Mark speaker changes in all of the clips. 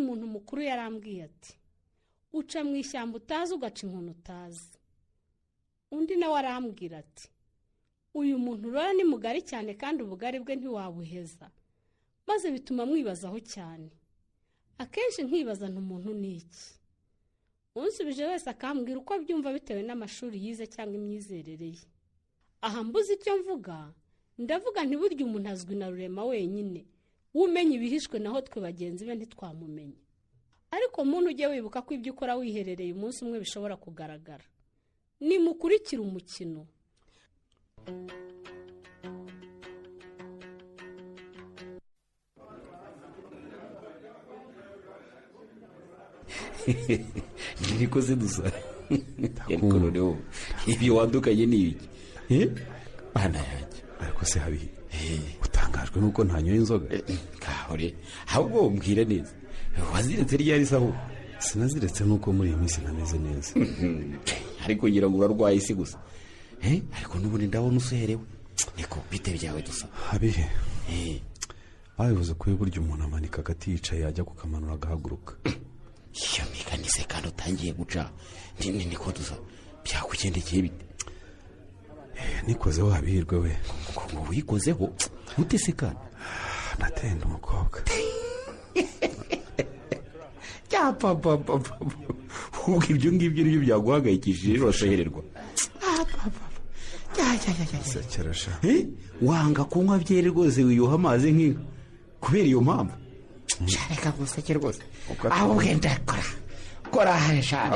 Speaker 1: Umuntu mukuru yarambwiye ati: "Uca mu ishyamba utazi, ugaca inkoni utazi." Undi nawe arambwira ati: "Uyu muntu urora ni mugari cyane, kandi ubugari bwe ntiwabuheza." Maze bituma mwibazaho cyane. Akenshi nkibaza nti: "Umuntu ni iki?" Unsubije wese akambwira uko abyumva bitewe n'amashuri yize cyangwa imyizerere ye. Aha mbuze icyo mvuga, ndavuga nti: "Burya umuntu azwi na Rurema wenyine umenya ibihishwe, naho twe bagenzi be ntitwamumenye." Ariko muntu, ujye wibuka ko ibyo ukora wiherereye umunsi umwe bishobora kugaragara. Nimukurikire umukino.
Speaker 2: Niko se dusa? Ariko noneho ibyo wandukanye ni ibiki? Bana yanjye!
Speaker 3: Ariko se habi, utangajwe nuko ntanyoye inzoga?
Speaker 2: Kahore, ahubwo mbwira neza, waziretse ryari se ahubwo?
Speaker 3: Sinaziretse, nuko muri iyi minsi ntameze neza.
Speaker 2: Ariko ngira ngo urarwaye isi gusa. Ariko n'ubundi ndabona usuherewe. Niko, bite byawe dusa?
Speaker 3: Habihe, babivuze ko burya umuntu amanika agati yicaye, yajya kukamanura agahaguruka.
Speaker 2: Iyo migani se kandi utangiye guca, niko dusa, byakugendekeye bite?
Speaker 3: Nikozeho, Habihirwe we.
Speaker 2: Ngo wikozeho ute se kandi?
Speaker 3: Natenda umukobwa.
Speaker 2: Papa, ubwo ibyo ngibyo nibyo byaguhangayikishije ejo urasohererwa?
Speaker 3: Sekera sha.
Speaker 2: Wanga kunywa byeri rwose, wiyuha amazi nk'inka kubera iyo mpamvu. Reka guseke rwose, ahubwo ndakora kora sha.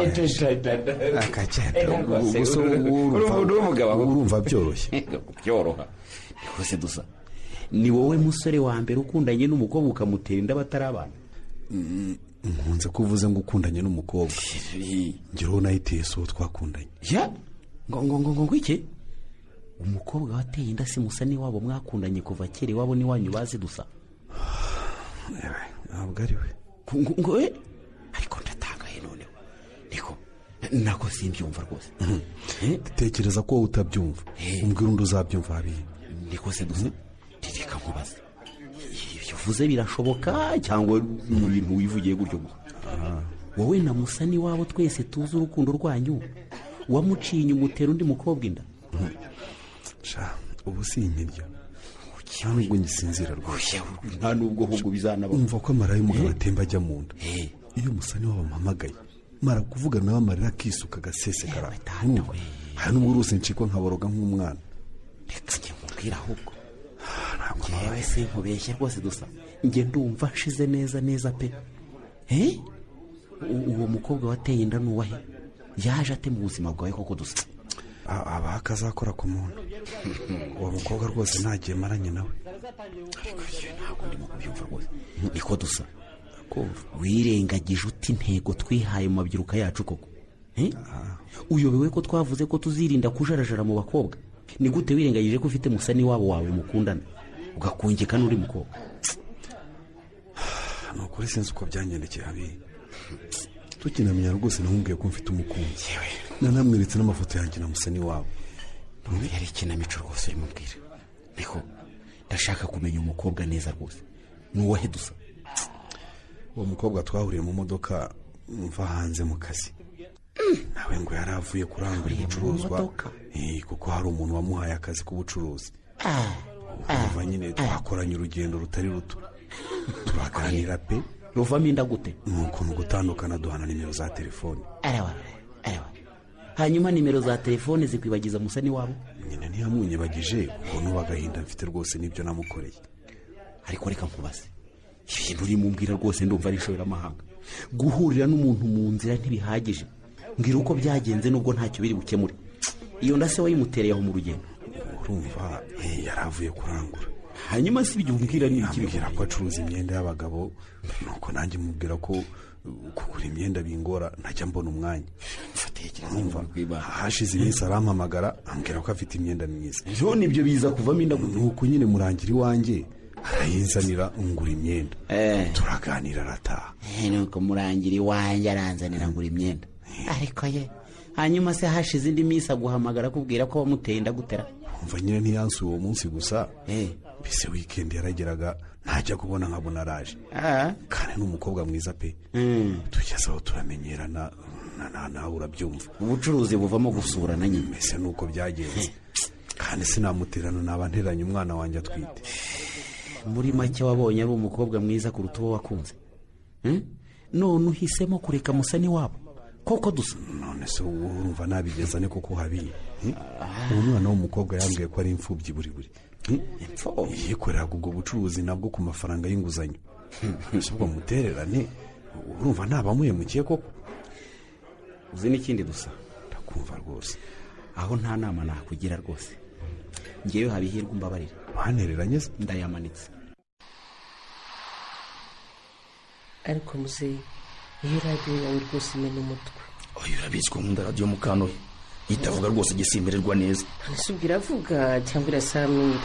Speaker 3: Akagenda.
Speaker 2: Gusa
Speaker 3: urumva byoroshye?
Speaker 2: Byoroha rwose dusa, ni wowe musore wa mbere ukundanye n'umukobwa ukamutera inda batari abana.
Speaker 3: Nkunze ko uvuze ngo ukundanye n'umukobwa. Ngira uwo nayiteye, si uwo twakundanye.
Speaker 2: Ya, ngo iki? Umukobwa wateye inda si musa n'iwabo mwakundanye kuva kera, iwabo n'iwanyu bazi dusa?
Speaker 3: Ntabwo ari we.
Speaker 2: Ngo ariko ndatangaye noneho. Niko, nako simbyumva rwose.
Speaker 3: Tekereza ko wowe utabyumva, umbwira undi uzabyumva, habiye.
Speaker 2: Niko se dusa, reka nkubaze, ibyo uvuze birashoboka cyangwa ni ibintu wivugiye gutyo gusa? Wowe na musa n'iwabo twese tuzi urukundo rwanyu, wamuciye inyuma utera undi mukobwa inda?
Speaker 3: Sha, ubu si inkirya, nta nubwo ngisinzira rwose.
Speaker 2: Nta nubwo ahubwo bizanaba.
Speaker 3: Umva ko amara y'umugabo atemba ajya mu nda. Iyo musa niwe bamuhamagaye, mara kuvugana nawe amarira akisuka agasesekara. Urumva hari n'ubwo rwose ncikwa nkaboroga nk'umwana.
Speaker 2: Reka njye nkubwire ahubwo, ngewe sinkubeshye rwose dusa, njye ndumva nshize neza neza pe. Uwo mukobwa wateye inda ni uwahe? Yaje ate mu buzima bwawe koko dusa?
Speaker 3: Aba akazakora ku muntu. Uwo mukobwa rwose ntagiye maranye nawe.
Speaker 2: Ariko ntabwo ndimo kubyumva rwose. Niko dusa, wirengagije uti intego twihaye mu mabyiruka yacu koko? Uyobewe ko twavuze ko tuzirinda kujarajara mu bakobwa? Ni gute wirengagije ko ufite musa n'iwabo wawe mukundana, ugakungika n'uri mukobwa?
Speaker 3: Ni ukuri sinzi uko byangendekeye, habi. Tukinamenya rwose namubwiye ko mfite umukunzi, nanamweretse n'amafoto yanjye na musa n'iwabo.
Speaker 2: Yari ikinamico rwose urimo ubwira. Niko, ndashaka kumenya umukobwa neza rwose, ni uwahe dusa?
Speaker 3: Uwo mukobwa twahuriye mu modoka mva hanze mu kazi, nawe ngo yari avuye kurangura ibicuruzwa, kuko hari umuntu wamuhaye akazi k'ubucuruzi. Urumva nyine twakoranye urugendo rutari ruto, turaganira pe.
Speaker 2: Ruvamo inda gute?
Speaker 3: Ni ukuntu gutandukana, duhana nimero za telefone.
Speaker 2: Arewa arewa, hanyuma nimero za telefone zikwibagiza musa n'iwabo?
Speaker 3: Nyine ntiyamunyibagije, kuko n'ubu agahinda mfite rwose n'ibyo namukoreye.
Speaker 2: Ariko reka nkubaze, ibintu urimo umbwira rwose ndumva ari inshoberamahanga. Guhurira n'umuntu mu nzira ntibihagije. Mbwira uko byagenze nubwo ntacyo biri bukemure. Iyo nda se wayimutereye aho mu rugendo?
Speaker 3: Urumva yari avuye kurangura.
Speaker 2: Hanyuma si ibyo umbwira ni iki?
Speaker 3: Ambwira ko acuruza imyenda y'abagabo, nuko nanjye mubwira ko kugura imyenda bingora, ntajya mbona umwanya. Urumva hashize iminsi arampamagara, ambwira ko afite imyenda myiza.
Speaker 2: None ibyo biza kuvamo inda gute?
Speaker 3: Nuko nyine murangira iwanjye, arayinzanira, ngura imyenda, turaganira, arataha.
Speaker 2: Nuko murangira iwanjye aranzanira, ngura imyenda. Ariko ye, hanyuma se hashize indi minsi aguhamagara akubwira ko wamuteye inda gutera?
Speaker 3: Umva nyine ntiyansuye uwo munsi gusa, Mbese wikendi yarageraga ntajya kubona nkabona araje. Kandi ni umukobwa mwiza pe. Tugeze aho turamenyerana, nawe urabyumva.
Speaker 2: Ubucuruzi buvamo gusurana nyine.
Speaker 3: Mbese nuko byagenze, kandi sinamuterana naba nteranye umwana wanjye atwite.
Speaker 2: Muri make wabonye ari umukobwa mwiza kuruta uwo wakunze. None uhisemo kureka Musani wabo koko dusa?
Speaker 3: None se urumva nabigeza ne koko habi? Uwo mwana w'umukobwa yambwiye ko ari imfubyi buri buri. Yikoreraga ubwo bucuruzi nabwo ku mafaranga y'inguzanyo. Ese ubwo mutererane urumva ntabamuhemukiye koko?
Speaker 2: Uzi n'ikindi dusa?
Speaker 3: Ndakumva rwose.
Speaker 2: Aho nta nama nakugira rwose. Ngewe Habihirwe umbabarire.
Speaker 3: Banereranye se?
Speaker 2: Ndayamanitse.
Speaker 4: Ariko muzehe, iyo radiyo yawe rwose imena umutwe.
Speaker 5: Oya, urabizi ko nkunda radiyo Mukanoye. Itavuga rwose igisimererwa neza.
Speaker 4: Ese ubwo iravuga cyangwa irasamira?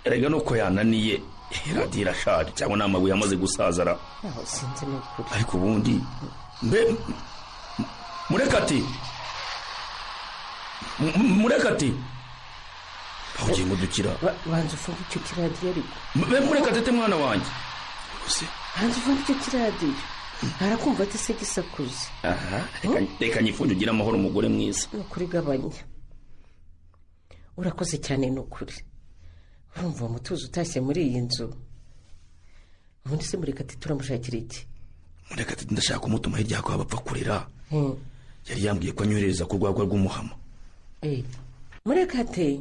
Speaker 5: Erega nuko yananiye, radiyo irashaje cyangwa ni amabuye amaze gusazara.
Speaker 4: Aho sinzi ni ukuri.
Speaker 5: Ariko ubundi mbe murekati murekati aho ugiye mudukira.
Speaker 4: Banza ufunge icyo kiradiyo ariko.
Speaker 5: Mbe murekatete mwana wanjye.
Speaker 4: Banza ufunge icyo kiradiyo. Arakumva ati se gisakuze.
Speaker 5: Aha, reka nyifunge ugire amahoro umugore mwiza.
Speaker 4: Ni ukuri gabanya. Urakoze cyane ni ukuri. Urumva umutuzo utashye muri iyi nzu. Ubundi se murekatete turamushakira iki?
Speaker 5: Murekatete ndashaka kumutuma hirya kwa bapfa kurira. Yari yambwiye ko anyohereza ku rwagwa rw'umuhama.
Speaker 4: Murekate.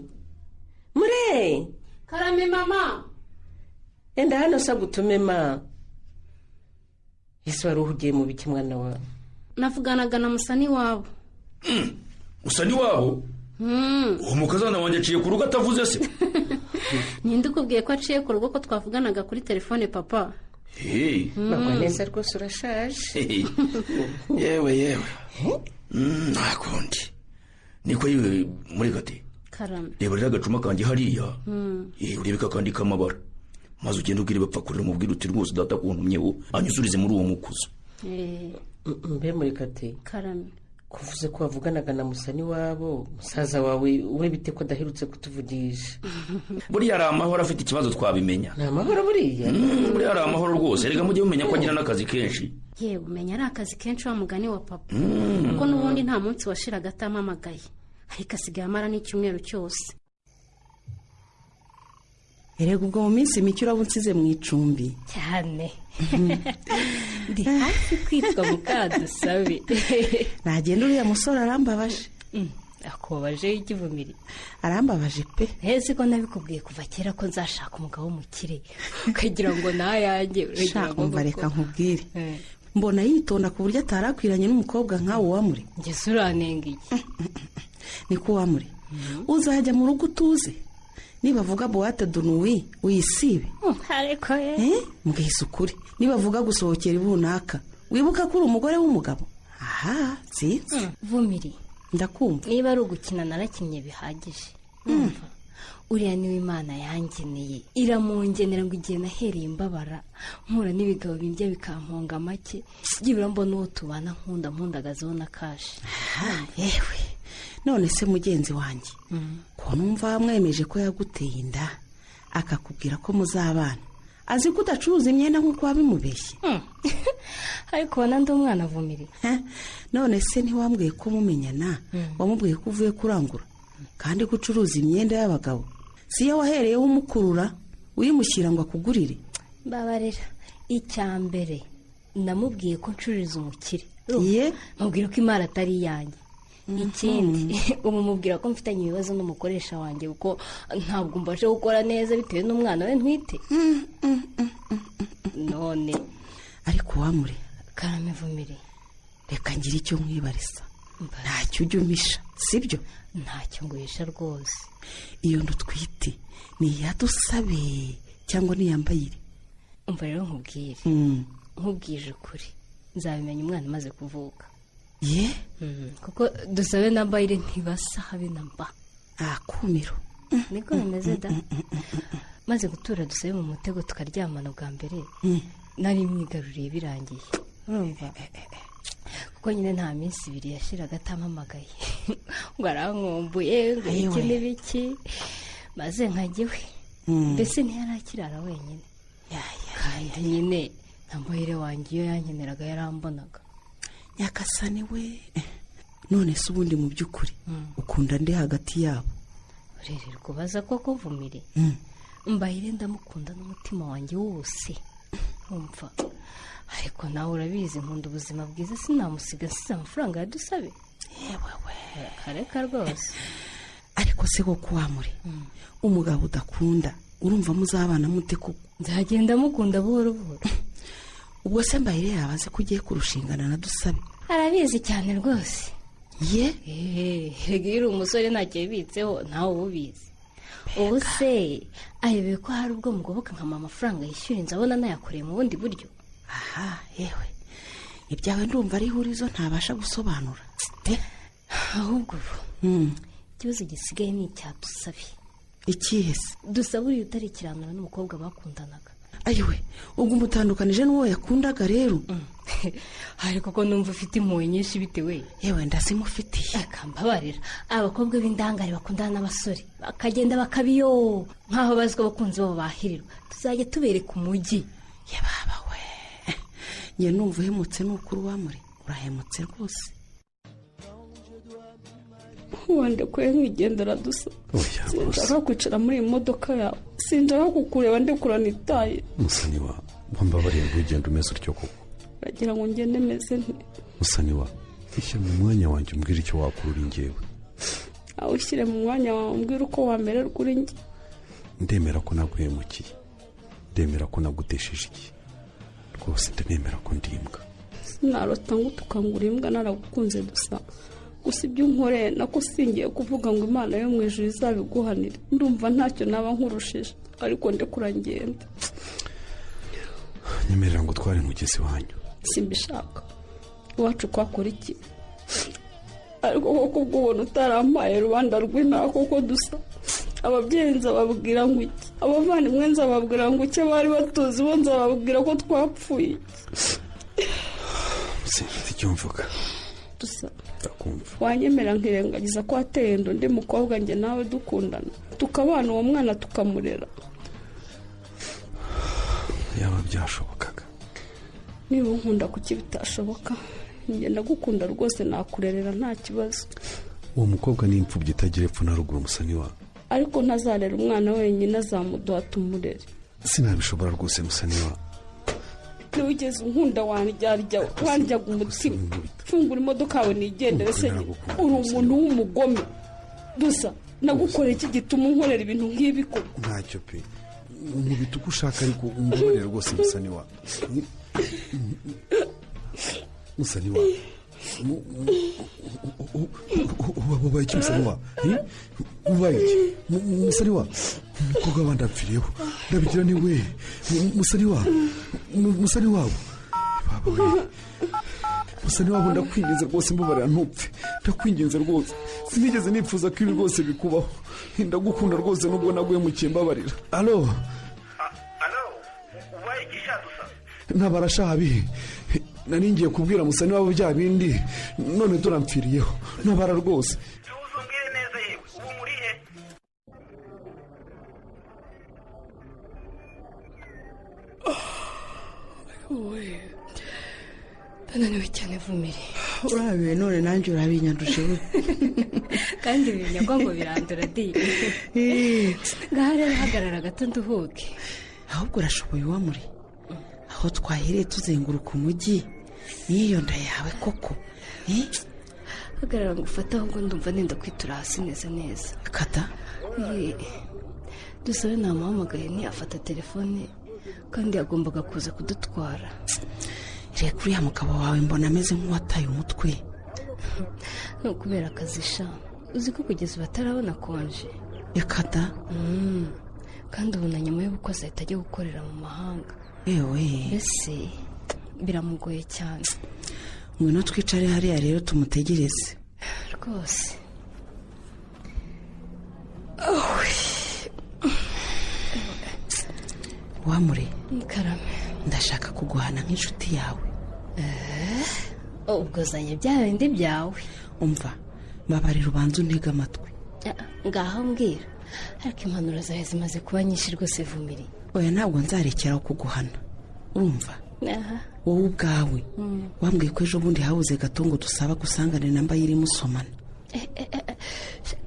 Speaker 4: Mure.
Speaker 1: Karame mama.
Speaker 4: Enda hano sa gutume ma. Ese wari uhugiye mu biki mwana wawe?
Speaker 1: Navuganaga na Musani wabo.
Speaker 5: Musani wabo? Uwo mukazana wanjye aciye ku rugo atavuze se?
Speaker 1: Ninde ukubwiye ko aciye ku rugo ko twavuganaga kuri telefone papa?
Speaker 4: Bagwa neza rwose urashaje.
Speaker 5: Yewe yewe. Nta kundi. Niko yewe murekate.
Speaker 1: Karame.
Speaker 5: Reba rero agacuma kanjye hariya. Urebe kakandi kamabara. Maze ugenda ubwire bapfa kurira umubwire uti rwose data kuntumyeho anyuzurize muri uwo mukuzo.
Speaker 4: Mbe murekate.
Speaker 1: Karame.
Speaker 4: Kuvuze ko wavuganaga na Musani wabo, musaza wawe we bite ko adaherutse kutuvugisha?
Speaker 5: Buriya ari amahoro, afite ikibazo twabimenya.
Speaker 4: Ni amahoro buriya?
Speaker 5: Buriya ari amahoro rwose. Reka mujye mumenya ko agira n'akazi kenshi.
Speaker 1: Yewe umenya ari akazi kenshi wa mugani wa papa. Kuko n'ubundi nta munsi washiraga atampamagaye. Ariko asigaye amara n'icyumweru cyose.
Speaker 6: Erega ubwo mu minsi mike uraba unsize mu icumbi.
Speaker 7: Cyane. Ndi hafi kwitwa Mukadusabe.
Speaker 6: Nagenda uriya musore arambabaje.
Speaker 7: Akubabaje igivumiri.
Speaker 6: Arambabaje pe.
Speaker 7: Ese ko nabikubwiye kuva kera ko nzashaka umugabo w'umukire ukagira ngo nayanjye.
Speaker 6: Umva reka nkubwire. Mbona yitonda ku buryo atarakwiranye n'umukobwa nkawe wamure.
Speaker 7: Ngeze uranenga iki?
Speaker 6: Niko wamure. Uzajya mu rugo utuze. Nibavuga boîte de nuit uyisibe.
Speaker 7: Ariko ye.
Speaker 6: Mbwise ukuri. Nibavuga gusohokera ibunaka wibuka ko uri umugore w'umugabo. Aha, sinzi.
Speaker 7: Vumiri.
Speaker 6: Ndakumva.
Speaker 7: Niba ari ugukina narakinnye bihagije. Umva. Uriya niwe Imana yangeneye. Iramungenera ngo igihe nahereye imbabara mpura n'ibigabo bindya bikamponga make. Byibura mbona uwo tubana nkunda mpundagazeho na kashi.
Speaker 6: Yewe. None se mugenzi wanjye ko numva mwemeje ko yaguteye inda akakubwira ko muzabana, azi ko udacuruza imyenda nk'uko wabimubeshye?
Speaker 7: Ariko ubona ndi umwana avumiri.
Speaker 6: None se ntiwambwiye ko mumenyana wamubwiye ko uvuye kurangura kandi ko ucuruza imyenda y'abagabo? Si yo wahereyeho umukurura uyimushyira ngo akugurire?
Speaker 7: Mbabarira, icya mbere namubwiye ko ncururiza umukire, mubwira ko imari atari iyanjye. Ikindi ubu mubwira ko mfitanye ibibazo n'umukoresha wanjye kuko ntabwo mbashe gukora neza bitewe n'umwana we ntwite. None
Speaker 6: ariko wamure.
Speaker 7: Karame vumire.
Speaker 6: Reka ngire icyo nkwibariza. Ntacyo ujya umisha sibyo?
Speaker 7: Ntacyo nguhisha rwose.
Speaker 6: Iyo ndutwite ni iyadusabe cyangwa niyambayire?
Speaker 7: Umva rero nkubwire. Nkubwije ukuri nzabimenya umwana amaze kuvuka.
Speaker 6: Ye?
Speaker 7: Kuko dusabe na Mbayire ntibasa habe na mba.
Speaker 6: Akumiro.
Speaker 7: Niko bimeze da. Maze gutura dusabe mu mutego tukaryamana bwa mbere. Nari mwigaruriye birangiye. Urumva? Kuko nyine nta minsi ibiri yashiraga atampamagaye. Ngo arankumbuye ngo iki n'ibiki. Maze nkajya iwe. Mbese ntiyarakirara wenyine. Kandi nyine na Mbohire wanjye iyo yankeneraga yarambonaga.
Speaker 6: Nyakasane we, none se ubundi mu by'ukuri ukunda ndi hagati yabo?
Speaker 7: Urererwa ubaza koko Vumire? Mbayire ndamukunda n'umutima wanjye wose, umva. Ariko nawe urabizi nkunda ubuzima bwiza, sinamusiga nsize amafaranga ya Dusabe.
Speaker 6: Yewe we,
Speaker 7: kareka rwose.
Speaker 6: Ariko se koko wamure, umugabo udakunda urumva muzabana mute koko?
Speaker 7: Nzagenda mukunda buhoro buhoro.
Speaker 6: Ubwo se Mbayire yaba azi ko ugiye kurushingana na Dusabe?
Speaker 7: Arabizi cyane rwose.
Speaker 6: Ye?
Speaker 7: Erega iyo uri umusore ntacyo yibitseho nawe uba ubizi. Ubu se ayobewe ko hari ubwo mugoboka nkama amafaranga yishyura inzu abona nayakoreye mu bundi buryo?
Speaker 6: Aha, yewe ibyawe ndumva ari ihurizo ntabasha gusobanura.
Speaker 7: Ahubwo ubu ikibazo gisigaye ni icya Dusabe.
Speaker 6: Ikihe se?
Speaker 7: Dusabe uriya utarikiranura n'umukobwa bakundanaga.
Speaker 6: Ayiwe, ubwo umutandukanije n'uwo yakundaga rero?
Speaker 7: Ariko ko numva ufite impuhwe nyinshi bitewe.
Speaker 6: Yewe ndazimufitiye.
Speaker 7: Akambabarira, abakobwa b'indangare bakundana n'abasore bakagenda bakabiyo nkaho bazi ko abakunzi babo bahirirwa. Tuzajya tubereka umujyi.
Speaker 6: Yababa we, njye numva uhemutse n'ukuri wamure, urahemutse rwose.
Speaker 1: Wandekuye nkigendera Dusa. Sinshaka kwicara muri iyi modoka yawe, sinshaka kukureba ndekura nitaye.
Speaker 3: Musaniwa, wambabariye ntugende umeze utyo koko.
Speaker 1: Uragira ngo ngende meze nte?
Speaker 3: Musaniwa, ishyira mu mwanya wanjye umbwire icyo wakora uri njyewe.
Speaker 1: Aho ushyire mu mwanya wawe umbwire uko wamererwa uri njye.
Speaker 3: Ndemera ko naguhemukiye, ndemera ko nagutesheje igihe, rwose ndemera ko ndi imbwa.
Speaker 1: Sinarota ngo utukangura imbwa naragukunze Dusa. Gusa ibyo unkoreye nako singiye kuvuga ngo Imana yo mu ijuru izabiguhanire. Ndumva ntacyo naba nkurushije, ariko ndekura ngenda.
Speaker 3: Nyemerera ngo tware mugezi wanyu.
Speaker 1: Simbishaka. Iwacu kwakora iki? Ariko koko ubwo ubona utarampaye rubanda rw'intara koko Dusa. Ababyeyi nzababwira ngo iki? Abavandimwe nzababwira ngo iki? Abari batuzi bo nzababwira ko twapfuye.
Speaker 3: Sinzi icyo mvuga.
Speaker 1: Dusa,
Speaker 3: ndakumva.
Speaker 1: Wanyemera nkirengagiza ko wateye inda undi mukobwa njye nawe dukundana, tukabana uwo mwana tukamurera?
Speaker 3: Yaba byashobokaga.
Speaker 1: Niba unkunda kuki bitashoboka? Njye ndagukunda rwose, nakurerera nta kibazo.
Speaker 3: Uwo mukobwa ni imfubyi itagira epfo na ruguru Musaniwa.
Speaker 1: Ariko ntazarera umwana wenyine, azamuduha tumurere.
Speaker 3: Sinabishobora rwose Musaniwa.
Speaker 1: Ntiwigeze unkunda, wandyaga umutima. Fungura imodoka yawe nigendere se. Uri umuntu w'umugome Dusa. Nagukoreye iki gituma unkorera ibintu nk'ibi koko?
Speaker 3: Ntacyo pe, nkubita uko ushaka ariko umbabarire rwose Musaniwa. Musaniwa, ubaye iki Musaniwa? Ubaye iki Musaniwa? Umukobwa wabandi apfiriyeho, ndabigira ni we. Musaniwa, Musani wabo, Musani wabo, ndakwinginze rwose mbabarira ntupfe, ndakwinginze rwose. Sinigeze nifuza ko ibi rwose bikubaho. Ndagukunda rwose nubwo naguhemukiye, mbabarira. Alo,
Speaker 8: ubaye iki sha Dusa?
Speaker 3: Ntabarashabi, nari ngiye kubwira Musani wabo bya bindi, none turampfiriyeho. Ntabara rwose.
Speaker 8: Tuza umbwire neza yewe, ubu muri he?
Speaker 7: Ndananiwe cyane Vumire.
Speaker 6: Urabiwe none nanjye urabinyanduje we.
Speaker 7: Kandi ibinyagwa ngo birandura di. Ngaha rero hagarara gato nduhuke.
Speaker 6: Ahubwo urashoboye wamure. Aho twahereye tuzenguruka umujyi n'iyo nda yawe koko.
Speaker 7: Hagarara ngo ufate, ahubwo ndumva nenda kwitura hasi neza neza.
Speaker 6: Kata.
Speaker 7: Dusabe namuhamagaye ntiyafata telefone kandi yagombaga kuza kudutwara.
Speaker 6: Reka uriya mugabo wawe mbona ameze nk'uwataye umutwe.
Speaker 7: Ni ukubera akazi sha, uzi ko kugeza ubu atarabona konje.
Speaker 6: Reka da.
Speaker 7: Kandi ubu na nyuma y'ubukwe azahita ajya gukorera mu mahanga.
Speaker 6: Ewe.
Speaker 7: Mbese biramugoye cyane.
Speaker 6: Ngwino twicare hariya rero tumutegereze.
Speaker 7: Rwose.
Speaker 6: Wamure.
Speaker 7: Karame.
Speaker 6: Ndashaka kuguhana nk'inshuti yawe.
Speaker 7: Ubwo zanye bya bindi byawe.
Speaker 6: Umva, mbabarira ubanza untege amatwi.
Speaker 7: Ngaho mbwira. Ariko impanuro zawe zimaze kuba nyinshi rwose Vumiri.
Speaker 6: Oya, ntabwo nzarekeraho kuguhana, urumva? Wowe ubwawe wambwiye ko ejo bundi habuze gato ngo dusaba gusangane na Mbayire musomana.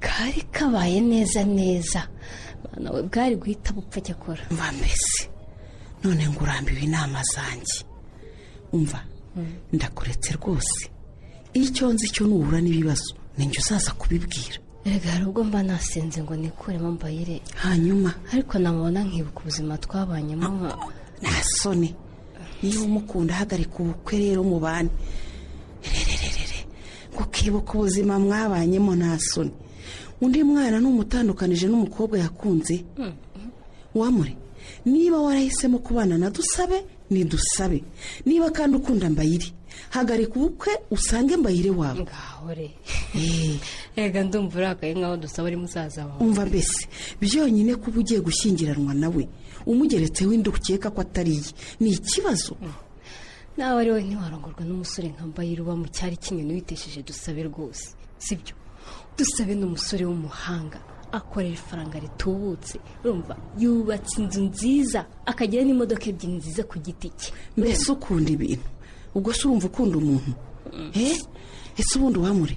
Speaker 7: Kari kabaye neza neza, we bwari guhita bupfa cyakora.
Speaker 6: Mva mbese none ngo urambiwe inama zanjye. Umva, ndakuretse rwose, icyo nzi cyo nuhura n'ibibazo ninjye uzaza kubibwira.
Speaker 7: Erega hari ubwo mba nasenze ngo nikuremo Mbayire,
Speaker 6: hanyuma
Speaker 7: ariko namubona nkibuka ubuzima twabanyemo nka
Speaker 6: nta soni. Niba umukunda hagarika ubukwe rero mubane, rerererere ngo ukibuka ubuzima mwabanyemo nta soni. Undi mwana n'umutandukanije n'umukobwa yakunze. Wamure, niba warahisemo kubana na Dusabe ni Dusabe, niba kandi ukunda Mbayire hagarika ubukwe usange Mbayire wawe.
Speaker 7: Ngahore rega ndumva urakaye nkaho Dusaba ari musaza wawe.
Speaker 6: Umva mbese byonyine kuba ugiye gushyingiranwa nawe umugeretseho inda ukeka ko atari iye ni ikibazo.
Speaker 7: Nawe ari we ntiwarongorwa n'umusore nka Mbayire uba mu cyari cy'inyoni witesheje Dusabe rwose, sibyo? Dusabe ni umusore w'umuhanga, akorera ifaranga ritubutse, urumva yubatse inzu nziza akagira n'imodoka ebyiri nziza ku giti cye.
Speaker 6: Mbese ukunda ibintu, ubwo se urumva ukunda umuntu? Ese ubundi wamure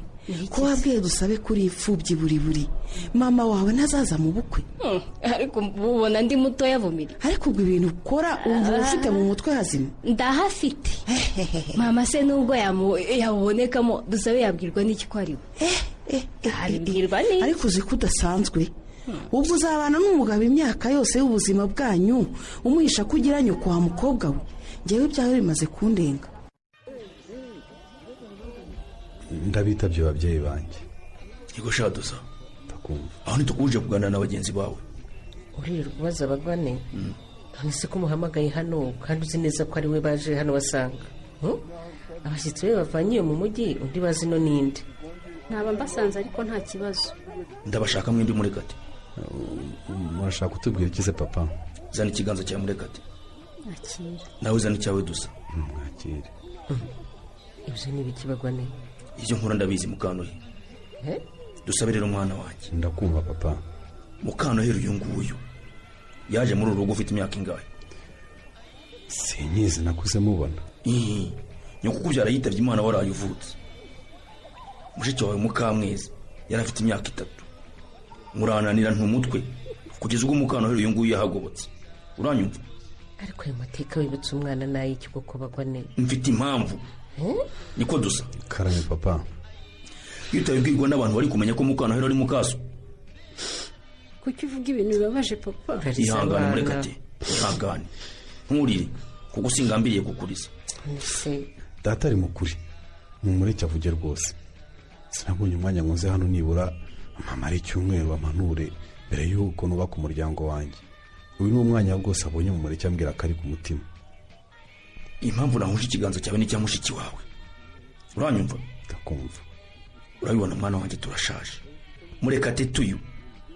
Speaker 6: ko wabwiye Dusabe kuri imfubyi buri buri, mama wawe ntazaza mu bukwe?
Speaker 7: Ariko ubona ndi mutoya Vumiri.
Speaker 6: Ariko ubwo ibintu ukora umva ufite mu mutwe hazima?
Speaker 7: Ndahafite. Mama se nubwo yabonekamo Dusabe yabwirwa n'iki ko ari we?
Speaker 6: Ariko uzi ko udasanzwe, ubwo uzabana n'umugabo imyaka yose y'ubuzima bwanyu umuhisha ko ugira nyoko wa mukobwa we. Ngewe ibyawe bimaze kundenga.
Speaker 3: Ndabitabye ababyeyi banjye.
Speaker 5: Yego sha Dusa,
Speaker 3: ndakumva.
Speaker 5: Aho ntitukuje kuganira na bagenzi bawe.
Speaker 4: Uririrwa ubaza abagwane? None se ko muhamagaye hano kandi uzi neza ko ari we baje hano basanga abashyitsi be bavanye iyo mu mujyi, undi bazi no ninde?
Speaker 1: Naba mbasanze ariko nta kibazo.
Speaker 5: Ndabashaka mwembi Murekate.
Speaker 3: Murashaka kutubwira iki se papa?
Speaker 5: Zana ikiganza cya Murekate.
Speaker 7: Akira.
Speaker 5: Nawe zana icyawe Dusa.
Speaker 3: Mwakire.
Speaker 4: Ibyo ni ibiki bagwane?
Speaker 5: Ibyo nkora ndabizi Mukanohe. Dusabe rero umwana wanjye.
Speaker 3: Ndakumva papa.
Speaker 5: Mukanohe uyu nguyu yaje muri uru rugo ufite imyaka ingahe?
Speaker 3: Sinyizi, nakuze mubona.
Speaker 5: Nyoko kubyara yitabye Imana waraye uvutse. Mushiki wawe Mukamwezi yari afite imyaka 3. Murananira ntumutwe kugeza ubwo Mukanohe uyu nguyu yahagobotse. Uranyumva?
Speaker 4: Ariko ayo mateka wibutse umwana n'ay'iki koko bagwane?
Speaker 5: Mfite impamvu. Niko Dusa.
Speaker 3: Karame papa.
Speaker 5: Iyo utabibwirwa n'abantu bari kumenya ko Mukanohe ari mukaso.
Speaker 1: Kuki uvuga ibintu bibabaje papa?
Speaker 5: Ihangane Murekate, ihangane. Nturire kuko singambiriye kukuriza.
Speaker 3: Data ari mukuri, mumureke avuge rwose. Sinabonye umwanya nkoze hano nibura amamara icyumweru ampanure mbere y'uko nubaka umuryango wanjye. Uyu ni umwanya rwose abonye mumureke ambwira ko ari ku mutima.
Speaker 5: Impamvu nahuje ikiganza cyawe n'icya mushiki wawe, uranyumva?
Speaker 3: Ndakumva.
Speaker 5: Urabibona mwana wanjye turashaje. Murekate uyu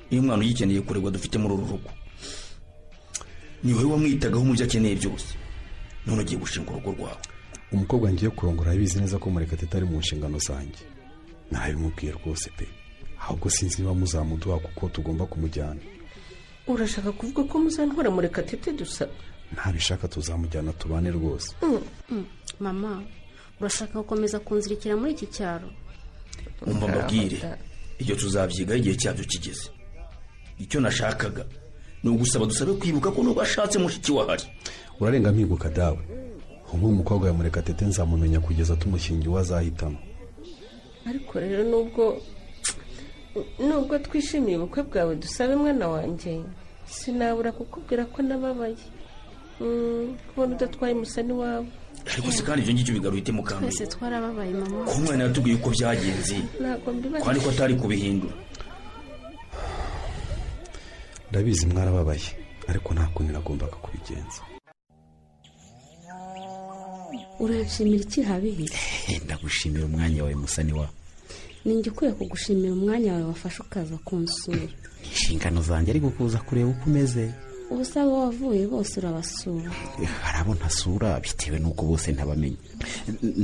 Speaker 5: niyo mwana ugikeneye kuregwa dufite muri uru rugo. Ni wowe wamwitagaho mu byo akeneye byose, none ugiye gushinga urugo rwawe.
Speaker 3: Umukobwa ngiye kurongora abizi neza ko Murekate ari mu nshingano zanjye. Narabimubwiye rwose pe, ahubwo sinzi niba muzamuduha kuko tugomba kumujyana.
Speaker 4: Urashaka kuvuga ko muzantwara Murekatete Dusa?
Speaker 3: Ntabishaka tuzamujyana tubane rwose.
Speaker 1: Mama, urashaka gukomeza kunzirikira muri iki cyaro?
Speaker 5: Umva mbabwire, ibyo tuzabyigaho igihe cyabyo kigeze. Icyo nashakaga ni ugusaba Dusabe kwibuka ko nubwo ashatse mushiki wahari.
Speaker 3: Urarenga mpinguka dawe. Ubu umukobwa ya Murekatete nzamumenya kugeza tumushyingiye uwo azahitamo.
Speaker 4: Ariko rero nubwo twishimiye ubukwe bwawe Dusabe mwana wanjye, sinabura kukubwira ko nababaye kubona udatwaye umusani wawe.
Speaker 5: Ariko se kandi ibyo ngibyo bigaruye Mukambwe?
Speaker 1: Twese twarababaye mama.
Speaker 5: Ko umwana yatubwiye uko byagenze, kandi ko atari kubihindura.
Speaker 3: Ndabizi mwarababaye, ariko nta kundi nagombaga kubigenza.
Speaker 1: Uranshimira iki Habihi?
Speaker 2: Ndagushimira umwanya wawe Musani wa.
Speaker 1: Ninjye ukwiye kugushimira umwanya wawe wafashe ukaza kunsura.
Speaker 2: Inshingano zanjye ariko kuza kureba uko umeze.
Speaker 1: Ubusa abo wavuye bose urabasura.
Speaker 2: Hari abo ntasura bitewe n'uko bose ntabamenya.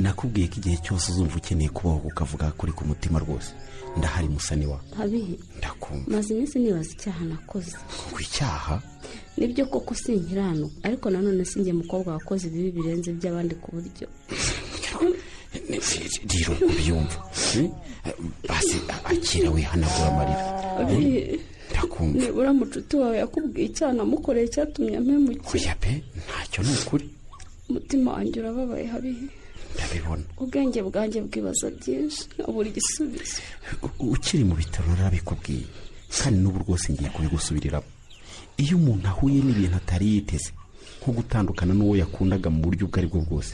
Speaker 2: Nakubwiye ko igihe cyose uzumva ukeneye kubaho ukavuga kuri ku mutima rwose ndahari musani wa.
Speaker 1: Habihe,
Speaker 2: Ndakumva.
Speaker 1: maze iminsi nibaza icyaha nakoze.
Speaker 2: Ku icyaha?
Speaker 1: Nibyo koko sinkiranuka, ariko nanone sinjye mukobwa wakoze ibibi birenze iby'abandi ku buryo
Speaker 2: Rero kubyumva basi akira wihanagura amarira.
Speaker 1: Habihe,
Speaker 2: Ndakumva.
Speaker 1: nibura mucuti wawe yakubwiye icyaha namukoreye cyatumye ampemukira?
Speaker 2: Oya pe, ntacyo ni ukuri.
Speaker 1: Umutima wanjye urababaye Habihe.
Speaker 2: Ndabibona.
Speaker 1: Ubwenge bwanjye bwibaza byinshi nkabura igisubizo.
Speaker 2: Ukiri mu bitaro narabikubwiye, kandi n'ubu rwose ngiye kubigusubiriramo. Iyo umuntu ahuye n'ibintu atari yiteze, nko gutandukana n'uwo yakundaga mu buryo ubwo ari bwo bwose,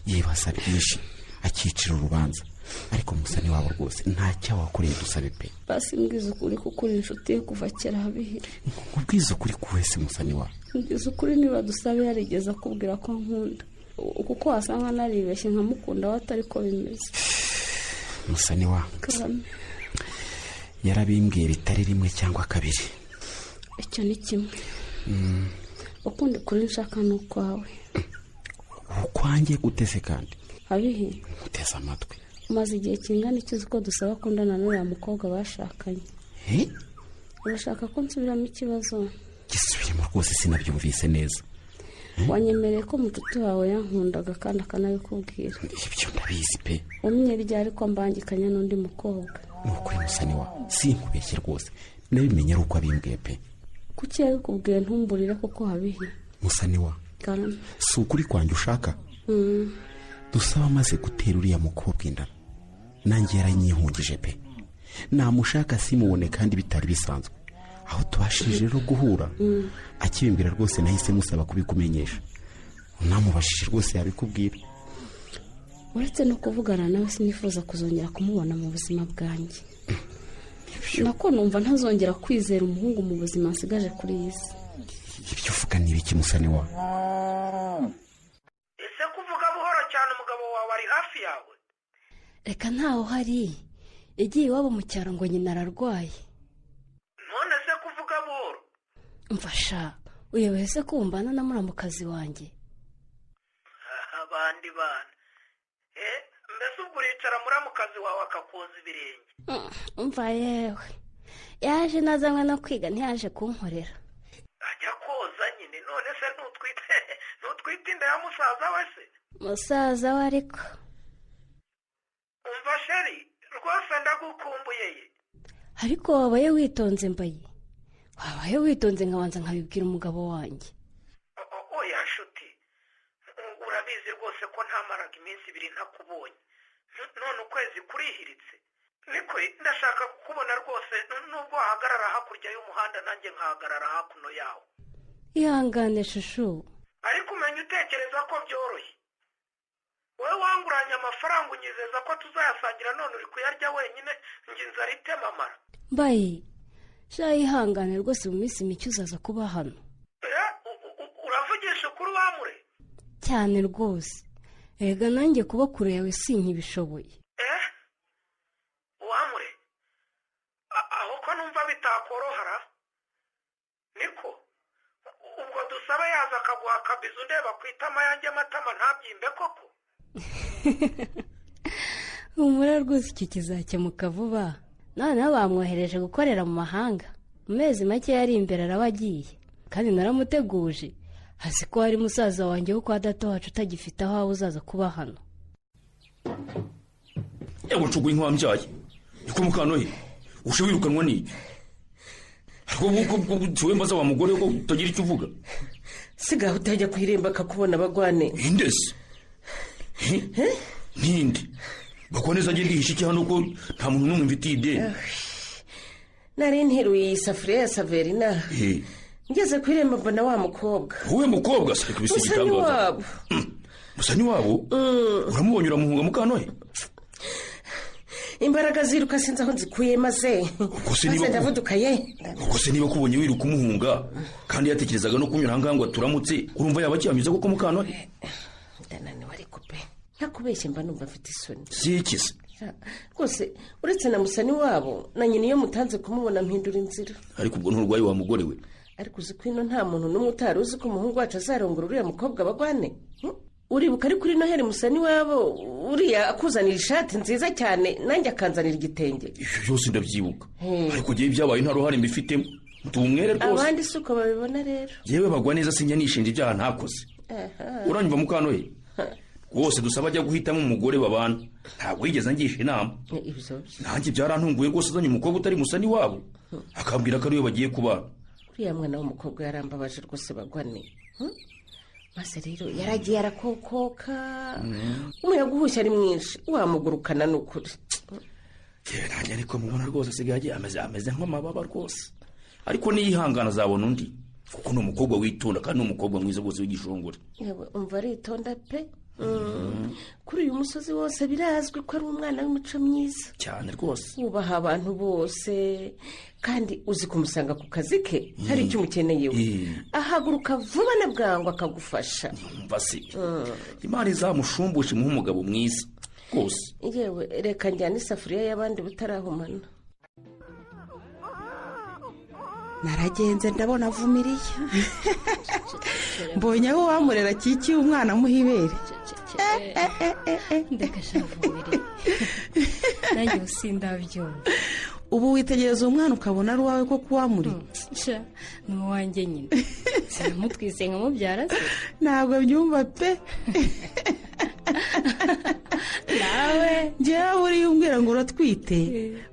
Speaker 2: yibaza byinshi akicira urubanza. Ariko musani wabo rwose nta cyaha wakoreye Dusabe pe.
Speaker 1: Basi mbwiza ukuri kuko uri inshuti ye kuva kera Habihe.
Speaker 2: Nkubwiza ukuri wese musani wawe?
Speaker 1: Mbwiza ukuri niba Dusabe yarigeze akubwira ko nkunda, kuko wasanga naribeshye nkamukunda we atari ko bimeze.
Speaker 2: Musani wa,
Speaker 1: Karame.
Speaker 2: yarabimbwiye bitari rimwe cyangwa kabiri.
Speaker 1: Icyo ni kimwe. Ukundi kuri nshaka ni ukwawe.
Speaker 2: Ukwanjye gutese kandi?
Speaker 1: Habihe,
Speaker 2: Uteze amatwi.
Speaker 1: umaze igihe kingana iki uzi ko Dusaba akundana n'uriya mukobwa bashakanye?
Speaker 2: Eh?
Speaker 1: Urashaka ko nsubiramo ikibazo?
Speaker 2: Gisubiremo rwose, sinabyumvise neza.
Speaker 1: Wanyemereye ko mucuti wawe yankundaga kandi akanabikubwira.
Speaker 2: Ibyo ndabizi pe.
Speaker 1: Umye ryari ko mbangikanya n'undi mukobwa?
Speaker 2: Ni ukuri musani wa, sinkubeshye rwose, nabimenye ari uko abimbwiye pe.
Speaker 1: Kuki yabikubwiye ntumburire koko Habihe?
Speaker 2: Musani wa,
Speaker 1: Karame.
Speaker 2: si ukuri kwanjye ushaka? Dusaba amaze gutera uriya mukobwa inda, nanjye yaranyihungije pe. Namushaka simubone kandi bitari bisanzwe. Aho tubashije rero guhura akibimbwira rwose nahise musaba kubikumenyesha. Unamubashije rwose yabikubwira.
Speaker 1: Uretse no kuvugana nawe sinifuza kuzongera kumubona mu buzima bwanjye. Nako numva ntazongera kwizera umuhungu mu buzima nsigaje kuri iyi si.
Speaker 2: Ibyo uvuga ni ibiki musani wa?
Speaker 8: Ese kuvuga buhoro cyane, umugabo wawe ari hafi yawe?
Speaker 7: Reka, ntawe uhari, yagiye iwabo mu cyaro ngo nyina ararwaye.
Speaker 8: None se kuvuga buhoro?
Speaker 7: Mfasha, uyobewe se ko mbana na muramukazi wanjye?
Speaker 8: Abandi bana, mbese ubwo uricara muramukazi wawe akakoza ibirenge?
Speaker 7: Umva yewe, yaje nazanywe no kwiga, ntiyaje kunkorera.
Speaker 8: Ajya koza nyine. None se ntutwite inda ya musaza we se?
Speaker 7: Musaza we ariko.
Speaker 8: Umva chéri, rwose ndagukumbuye ye.
Speaker 7: Ariko wabaye witonze mbaye, wabaye witonze nkabanza nkabibwira umugabo wanjye.
Speaker 8: Oya nshuti, urabizi rwose ko ntamaraga iminsi 2 ntakubonye, none ukwezi kurihiritse. Niko ndashaka kukubona rwose, nubwo wahagarara hakurya y'umuhanda nanjye nkahagarara hakuno yawo.
Speaker 7: Ihangane chouchou.
Speaker 8: Ariko umenya utekereza ko byoroshye. Wowe wanguranye amafaranga unyizeza ko tuzayasangira, none uri kuyarya wenyine, njye inzara itemamara.
Speaker 7: Mbaye sha, ihangane rwose, mu minsi mike uzaza kuba hano.
Speaker 8: Uravugisha ukuri wamure?
Speaker 7: Cyane rwose, erega nanjye kuba kure yawe sinkibishoboye.
Speaker 8: Wamure, aho ko numva bitakorohara. Niko ubwo Dusaba yaza akaguha akabizu ndeba ku itama yanjye amatama ntabyimbe koko?
Speaker 7: Humura rwose, icyo kizakemuka vuba. Noneho bamwohereje gukorera mu mahanga, mu mezi make yari imbere araba agiye, kandi naramuteguje hasi ko hari musaza wanjye wo kwa data wacu utagifite aho waba uzaza kuba hano.
Speaker 5: Yego ncuguye inka wambyaye, niko mukanohe uje wirukanwa n'iki? Ariko wowe mbaza wa mugore ko utagira icyo uvuga.
Speaker 4: Sigaho utajya ku irembo akakubona bagwane.
Speaker 5: Indese ntinde bakuboneza, njye ndihishe iki hano ko nta muntu n'umwe mfitiye ideni?
Speaker 4: Nari nteruye iyi safuriya ya Saverina, ngeze ku irembo mbona wa mukobwa.
Speaker 5: Wowe mukobwa se ariko
Speaker 4: Musa ni
Speaker 5: igitangaza.
Speaker 4: wabo.
Speaker 5: Musa ni wabo, uramubonye uramuhunga mukanohe?
Speaker 4: Imbaraga ziruka sinzi aho nzikuye, maze
Speaker 5: Ubwo se
Speaker 4: maze ndavuduka ye.
Speaker 5: Ubwo se niba kubonye wiruka umuhunga kandi yatekerezaga no kunyura ahangaha ngo aturamutse, urumva yaba akiyamize koko mukanohe?
Speaker 4: Ndananiwe ariko pe, ntakubeshye mba numva mfite isoni.
Speaker 5: Si iki se?
Speaker 4: Rwose uretse na musani wabo na nyina, iyo mutanze kumubona mpindura inzira.
Speaker 5: Ariko ubwo nturwaye wa mugore we?
Speaker 4: Ariko uzi ko ino nta muntu n'umwe utari uzi ko umuhungu wacu azarongora uriya mukobwa bagwane. Uribuka ari kuri Noheli musa n'iwabo uriya akuzanira ishati nziza cyane, nanjye akanzanira igitenge.
Speaker 5: Ibyo byose ndabyibuka, ariko ngewe ibyabaye nta ruhare mbifitemo, ndi umwere rwose.
Speaker 4: Abandi si uko babibona rero.
Speaker 5: Yewe, bagwa neza, sinjya nishinja ibyaha ntakoze. Uranyumva, Mukanohe? Rwose dusaba ajya guhitamo umugore babana, ntabwo yigeze angisha inama.
Speaker 4: Ibyo
Speaker 5: Nanjye byarantunguye rwose, azanye umukobwa utari musa n'iwabo, akambwira ko ariwe bagiye kubana.
Speaker 4: Uriya mwana w'umukobwa yarambabaje rwose, bagwane. Maze rero yaragiye arakokoka, umuyaga uhushye ari mwinshi wamugurukana, ni ukuri.
Speaker 5: Yewe, nanjye ariko mubona rwose asigaye agiye ameze nk'amababa rwose, ariko niyihangana azabona undi, kuko ni umukobwa witonda kandi ni umukobwa mwiza rwose w'igishongore.
Speaker 4: Yewe, umva, aritonda pe. Kuri uyu musozi wose birazwi ko ari umwana w'imico myiza.
Speaker 5: Cyane rwose.
Speaker 4: Wubaha abantu bose, kandi uzi kumusanga ku kazi ke hari icyo umukeneyeho, ahaguruka vuba na bwangu akagufasha.
Speaker 5: Umva se, Imana izamushumbushe, imuhe umugabo mwiza rwose.
Speaker 4: Yewe, reka njyane isafuriya y'abandi butarahumana.
Speaker 6: Naragenze ndabona avumiriye, mbonye aho wamurera akikiye umwana amuha ibere.
Speaker 7: Ndeka shavumire, nanjye ubu sindabyumva.
Speaker 6: Ubu witegereza uwo mwana ukabona ari uwawe koko, wamuri?
Speaker 7: Sha, ni uwanjye nyine, sinamutwise nkamubyara se?
Speaker 6: Ntabwo byumva pe.
Speaker 7: Nawe.
Speaker 6: Njyewe buriya umbwira ngo uratwite,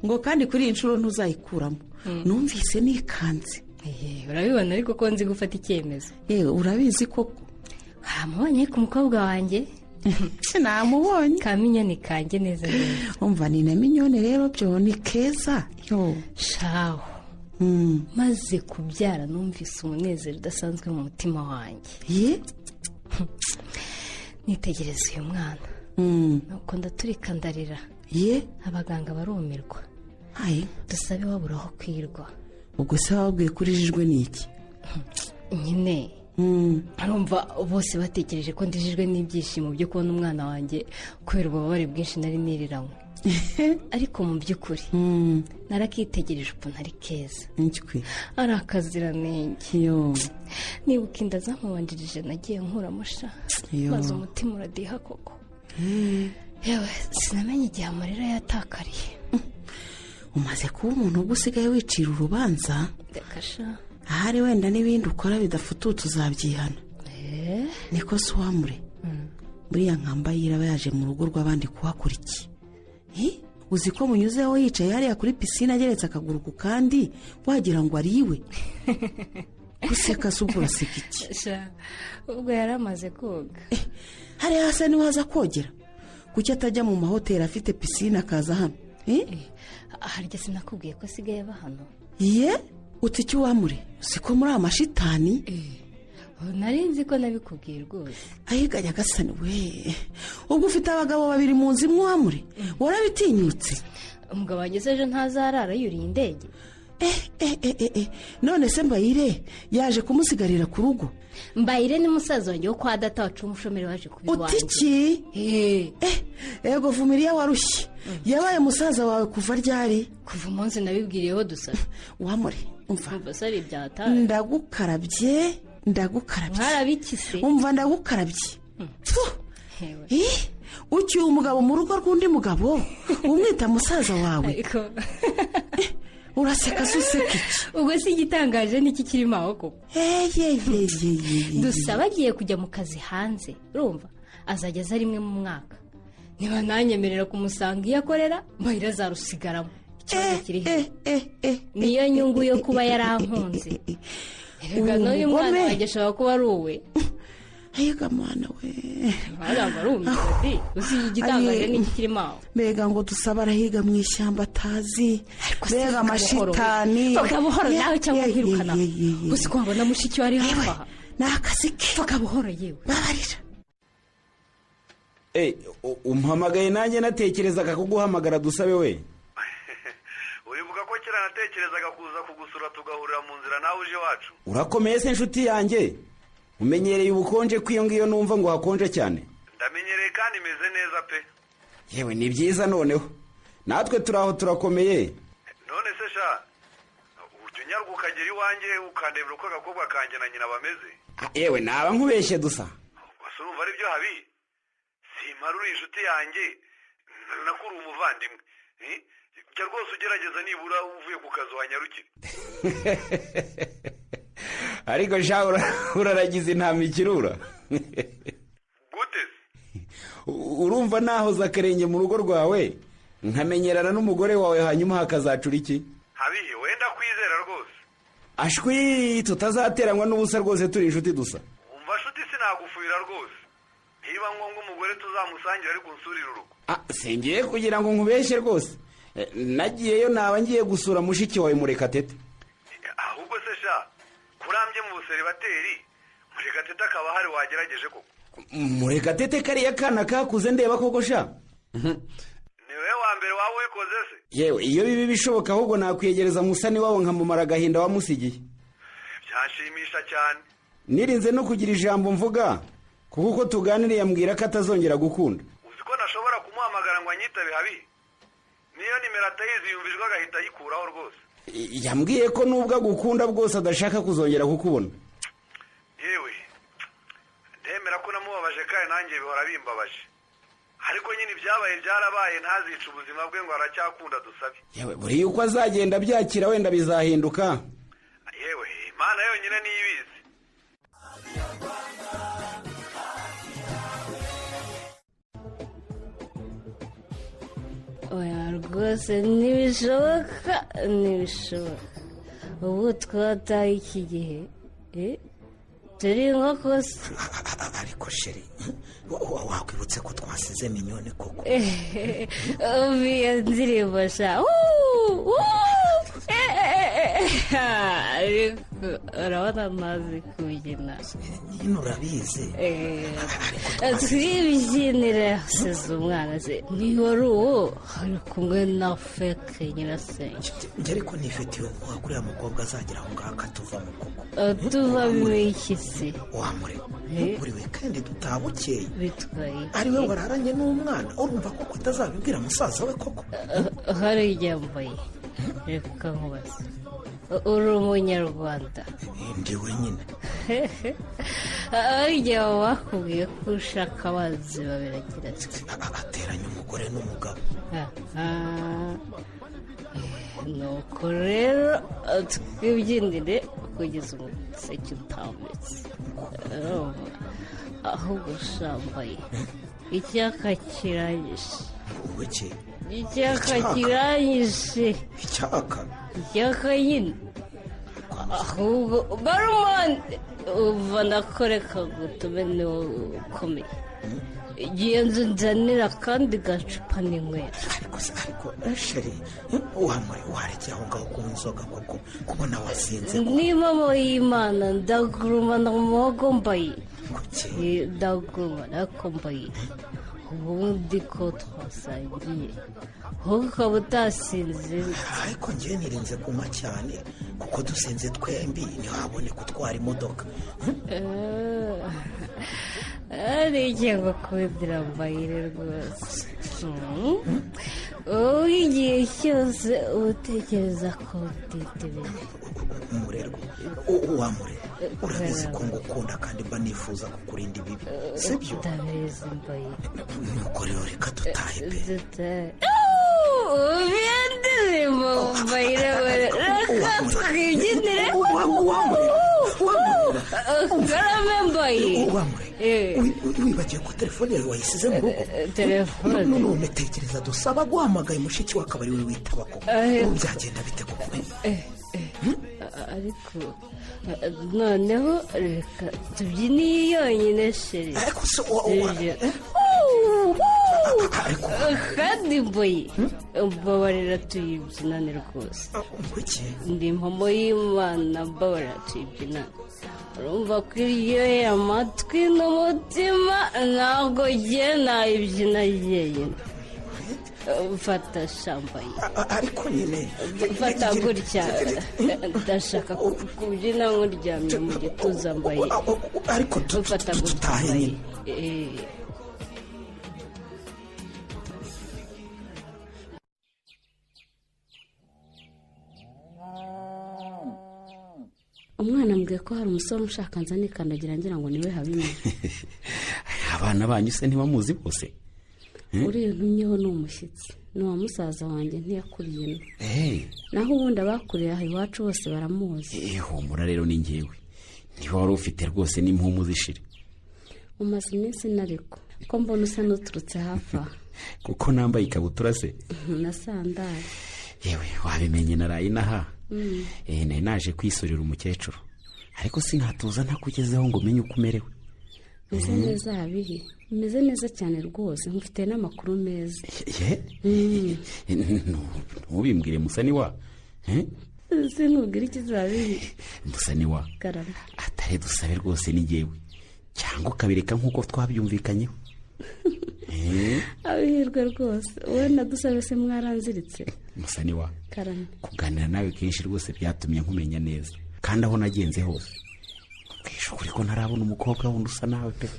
Speaker 6: ngo kandi kuri iyi nshuro ntuzayikuramo, numvise nikanze.
Speaker 7: Urabibona ariko ko nzi gufata icyemezo.
Speaker 6: Yewe, urabizi koko.
Speaker 7: Wamubonye ku mukobwa wanjye?
Speaker 6: Namubonye.
Speaker 7: Ka minyoni kanjye neza neza.
Speaker 6: Umva, ni na minyoni rero, byo ni keza yo.
Speaker 7: Shaho, maze kubyara numvise umunezero udasanzwe mu mutima wanjye.
Speaker 6: Ye?
Speaker 7: Nitegereza uyu mwana, nuko ndaturika ndarira.
Speaker 6: Ye?
Speaker 7: Abaganga barumirwa.
Speaker 6: Ayi.
Speaker 7: Dusabe wabura aho kwirwa.
Speaker 6: Ubwo se wababwiye ko urijijwe n'iki?
Speaker 7: Nyine arumva bose batekereje ko ndijijwe n'ibyishimo byo kubona umwana wanjye, kubera ububabare bwinshi nari niriranywe, ariko mu by'ukuri narakitegereje ukuntu ari keza.
Speaker 6: Njwi.
Speaker 7: Ari akaziranenge.
Speaker 6: Yo.
Speaker 7: Nibuka inda zamubanjirije nagiye nkuramo sha.
Speaker 6: Yo.
Speaker 7: Maze umutima uradiha koko. Yewe, sinamenye igihe amarira yatakariye.
Speaker 6: Umaze kuba umuntu ubwo usigaye wicira urubanza.
Speaker 7: Reka sha.
Speaker 6: Ahari wenda n'ibindi ukora bidafututse uzabyihana. Niko se uwamure, buriya nkambayira aba yaje mu rugo rw'abandi kuhakora iki? Hi? Uzi ko munyuzeho yicaye hariya kuri pisine ageretse akaguru ku kandi, wagira ngo ari iwe. Guseka se ubwo uraseka iki?
Speaker 7: Sha, ubwo yari amaze koga.
Speaker 6: Hariya hasa niho aza kogera? Kuki atajya mu mahoteli afite pisine akaza hano? Eh?
Speaker 7: Harya sinakubwiye ko asigaye aba hano?
Speaker 6: Ye, uti icyo uwamure, uzi ko muri amashitani.
Speaker 7: Nari nzi ko nabikubwiye rwose.
Speaker 6: Ayiga nyagasani we, ubwo ufite abagabo babiri mu nzu imwe, uwamure, warabitinyutse.
Speaker 7: Umugabo wanjye se ejo ntazarara yuriye indege?
Speaker 6: Eh eh eh eh eh, none se Mbayire yaje kumusigarira ku rugo?
Speaker 7: Mbayire ni musaza wanjye wo kwa data wacu w'umushomeri waje kuba
Speaker 6: Uti
Speaker 7: iwanjye.
Speaker 6: iki? Eh, ego Vumiriya warushye, yabaye musaza wawe kuva ryari?
Speaker 7: Kuva umunsi nabibwiriyeho dusa.
Speaker 6: Uwamure, umva.
Speaker 7: Umva se, ari ibyataye.
Speaker 6: Ndagukarabye, ndagukarabye.
Speaker 7: Mwarabikise.
Speaker 6: Umva, ndagukarabye. Pfu!
Speaker 7: Hewe.
Speaker 6: Ih, ucyuye umugabo mu rugo rw'undi mugabo umwita musaza wawe.
Speaker 7: Ariko
Speaker 6: Uraseka se, useka iki?
Speaker 7: Ubwo si igitangaje n'iki kirimo aho koko?
Speaker 6: Eyeyeyeyeye.
Speaker 7: Dusaba agiye kujya mu kazi hanze, urumva azajya aza rimwe mu mwaka. Niba nanyemerera kumusanga iyo akorera, Mbayira azarusigaramo. Ikibazo kiri he? Niyo nyungu yo kuba yarankunze. Erega n'uyu mwana
Speaker 6: Umugome.
Speaker 7: wanjye ashobora kuba ari uwe.
Speaker 6: Ayiga mwana we.
Speaker 7: Ntabwo ari umugati uzi. Igitangaje
Speaker 6: Aye.
Speaker 7: n'iki kirimo aho?
Speaker 6: Mbega ngo dusaba arahiga mu ishyamba atazi, mbega amashitani.
Speaker 7: Vuga buhoro nawe cyangwa
Speaker 6: Ye, ye,
Speaker 7: nkwirukana.
Speaker 6: ye, ye, ye.
Speaker 7: Gusa ko wabona mushiki we ari hafi aha.
Speaker 6: Ni akazi ke.
Speaker 7: Vuga buhoro yewe.
Speaker 6: Babarira.
Speaker 9: Umpamagaye nanjye natekerezaga kuguhamagara, Dusabe we.
Speaker 8: Uribuka ko kera natekerezaga kuza kugusura, tugahurira mu nzira nawe uje iwacu?
Speaker 9: Urakomeye se inshuti yanjye? Umenyereye ubukonje ko iyo ngiyo numva ngo hakonje cyane?
Speaker 8: Ndamenyereye kandi meze neza pe.
Speaker 9: Yewe, ni byiza. Noneho natwe turi aho turakomeye.
Speaker 8: None se sha, ujya Unyaruka ukagera iwanjye ukandebera uko agakobwa kanjye na nyina bameze.
Speaker 9: Yewe naba nkubeshye dusa.
Speaker 8: Gusa urumva ari byo Habi, simparura inshuti yanjye nakuri umuvandimwe. Jya rwose ugerageza nibura uvuye ku kazi wanyarukire.
Speaker 9: Ariko sha uraragize intama ikirura.
Speaker 8: Gute?
Speaker 9: Urumva nahoze akarenge mu rugo rwawe nkamenyerana n'umugore wawe, hanyuma hakazacura iki?
Speaker 8: Habi wenda kwizera rwose.
Speaker 9: Ashwi tutazateranywa n'ubusa rwose, turi inshuti dusa.
Speaker 8: Umva nshuti, sinagufuhira rwose. Niba ngombwa umugore tuzamusangira ariko unsurire urugo.
Speaker 9: Singiye kugira ngo nkubeshye rwose. Nagiyeyo naba ngiye gusura mushiki wawe Murekatete.
Speaker 8: Ahubwo se sha kurambye mu buseribateri, Murekatete akaba hari wagerageje koko?
Speaker 9: Murekatete kariya kana kakuze ndeba koko sha.
Speaker 8: Niwe wa mbere waba ubikoze se?
Speaker 9: Yewe iyo bibi bishoboka ahubwo nakwiyegereza Musani wabo nkamumara agahinda wamusigiye.
Speaker 8: Byanshimisha cyane.
Speaker 9: Nirinze no kugira ijambo mvuga kuko uko tuganiriye ambwira ko atazongera gukunda.
Speaker 8: Uzi ko nashobora kumuhamagara ngo anyitabe Habi? Niyo nimero atayizi yumva ijwi agahita ayikuraho rwose.
Speaker 9: Yambwiye ko nubwo agukunda bwose adashaka kuzongera kukubona.
Speaker 8: Yewe ndemera ko namubabaje kandi nanjye bihora bimbabaje, ariko nyine ibyabaye byarabaye, ntazica ubuzima bwe ngo aracyakunda dusabe.
Speaker 9: Yewe buriya uko azagenda byakira wenda bizahinduka.
Speaker 8: Yewe Imana yonyine niyo ibizi.
Speaker 7: Oya rwose ntibishoboka, ntibishoboka. Ubu twataye iki gihe turi inkoko se.
Speaker 10: Ariko sheri wakwibutse ko twasize Minyoni koko?
Speaker 7: Iyo ndirimbo sha ariko urabona amazi kubyina
Speaker 10: nyine urabizi.
Speaker 7: Twibyinire asize umwana se niba ari uwo ari kumwe na feke nyirasenge.
Speaker 10: Njye ariko nifitiye ubwoba kuriya mukobwa azagera aho ngaho akatuvamo koko.
Speaker 7: Tuvamo iki se?
Speaker 10: Wamure buri wikendi dutabukeye
Speaker 7: bitwaye
Speaker 10: ari we wararanye n'umwana, urumva koko atazabibwira musaza we koko?
Speaker 7: Hari iryambaye reka nkubaze, uri umunyarwanda?
Speaker 10: Ndi wenyine.
Speaker 7: Igihe bakubwiye ko ushaka abanzi babiragira
Speaker 10: ateranya umugore n'umugabo.
Speaker 7: Nuko rero twibyinire kugeza umuseke utambitse. Ahubwo ushambaye icyaka kiranyishe. Icyaka kiranyishe.
Speaker 10: Icyaka?
Speaker 7: Icyaka nyine. Ahubwo barumani uva ndakoreka gutume niwo ukomeye. Igihe nzu nzanira kandi gacupa n'inywera.
Speaker 10: Ariko sheri wamure warekeye aho ngaho kunywa inzoga koko kubona wasinze.
Speaker 7: Niba y'Imana ndagurumana mu muhogo mbaye. Ndagurumana ko mbaye. Ubundi ko twasangiye wowe ukaba utasinze.
Speaker 10: Ariko ngewe nirinze kunywa cyane kuko dusinze twembi ntihabone gutwara imodoka.
Speaker 7: Ari ikingo kubibwira mbayire rwose. Wowe igihe cyose utekereza ko utitebeye.
Speaker 10: Umurerwa wamure urabizi ko ngukunda kandi mba nifuza kukurinda ibibi, sibyo?
Speaker 7: Ndabizi mbaye.
Speaker 10: Nuko rero reka dutahe pe.
Speaker 7: Dutahe. Ubiye mbayire reka twibyinire. Karame mbaye.
Speaker 10: Wamure wibagiwe ko telefone yawe wayisize mu rugo.
Speaker 7: Telefone
Speaker 10: none tekereza dusaba guhamagaye mushiki we akaba ari we witaba koko. Ubu byagenda bite koko?
Speaker 7: Ariko noneho reka tubyine yonyine sheri.
Speaker 10: Ariko se
Speaker 7: kandi mboye mbabarira tuyibyinane rwose. Ndi impamo y'Imana mbabarira tuyibyinane. Urumva ko iryoheye amatwi n'umutima, ntabwo ngiye nayibyina jyenyine. Mfata shambaye.
Speaker 10: Ariko nyine
Speaker 7: mfata gutya, ndashaka kubyina nkuryamye mu gituza mbaye.
Speaker 10: Ariko dutahe nyine.
Speaker 1: Umwana ambwiye ko hari umusore unshaka nza nikandagira ngira ngo niwe Habimana.
Speaker 2: Abana banyu se ntibamuzi bose?
Speaker 1: Uriya ntumyeho ni umushyitsi, ni uwa musaza wanjye ntiyakuriye ino. Naho ubundi abakuriye aha iwacu bose baramuzi.
Speaker 2: Humura rero ni ngewe, niba wari ufite rwose n'impumu zishire.
Speaker 1: Umaze iminsi nariko ko mbona usa n'uturutse hafi aha.
Speaker 2: Kuko nambaye ikabutura se
Speaker 1: na sandari.
Speaker 2: Yewe wabimenye naraye inaha. Nari naje kwisurira umukecuru, ariko sinatuza ntakugezeho ngo umenye uko umerewe.
Speaker 1: Meze neza Habihi, meze neza cyane rwose, nkufite n'amakuru meza.
Speaker 2: Ntubimbwire Musani wa.
Speaker 1: Sinkubwire ikizabihi
Speaker 2: Musani wa, atari dusabe rwose ni ngewe, cyangwa ukabireka nk'uko twabyumvikanyeho.
Speaker 1: Abihirwe rwose, wowe na Dusabe se mwaranziritse.
Speaker 2: Musani wa, kuganira nawe kenshi rwose byatumye nkumenya neza, kandi aho nagenze hose nkubwije ukuri ko ntarabona umukobwa wundi usa nawe pe.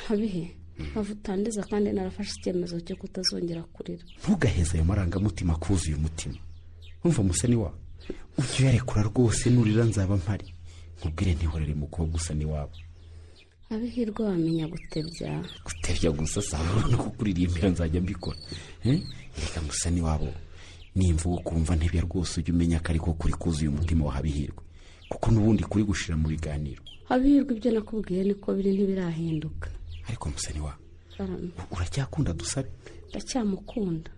Speaker 1: Habihe, nkavutandiza kandi narafashe icyemezo cyo kutazongera kurira.
Speaker 2: Ntugaheze ayo marangamutima kuzuye umutima. Umva Musani wa, ujye uyarekura rwose, nurira nzaba mpari nkubwire ntihorere mukobwa usa n'iwabo.
Speaker 1: Abihirwe wamenya gutebya.
Speaker 2: Gutebya gusa sawa no kukuririmbira nzajya mbikora. Reka Musani wabo, nimvuga ukumva ntebya rwose ujye umenya ko ariko kuri kuzuye umutima wa Habihirwe, kuko n'ubundi kuri gushira mu biganiro.
Speaker 1: Habihirwe ibyo nakubwiye niko biri, ntibirahinduka.
Speaker 2: Ariko Musani wa, uracyakunda Dusabe?
Speaker 1: Ndacyamukunda,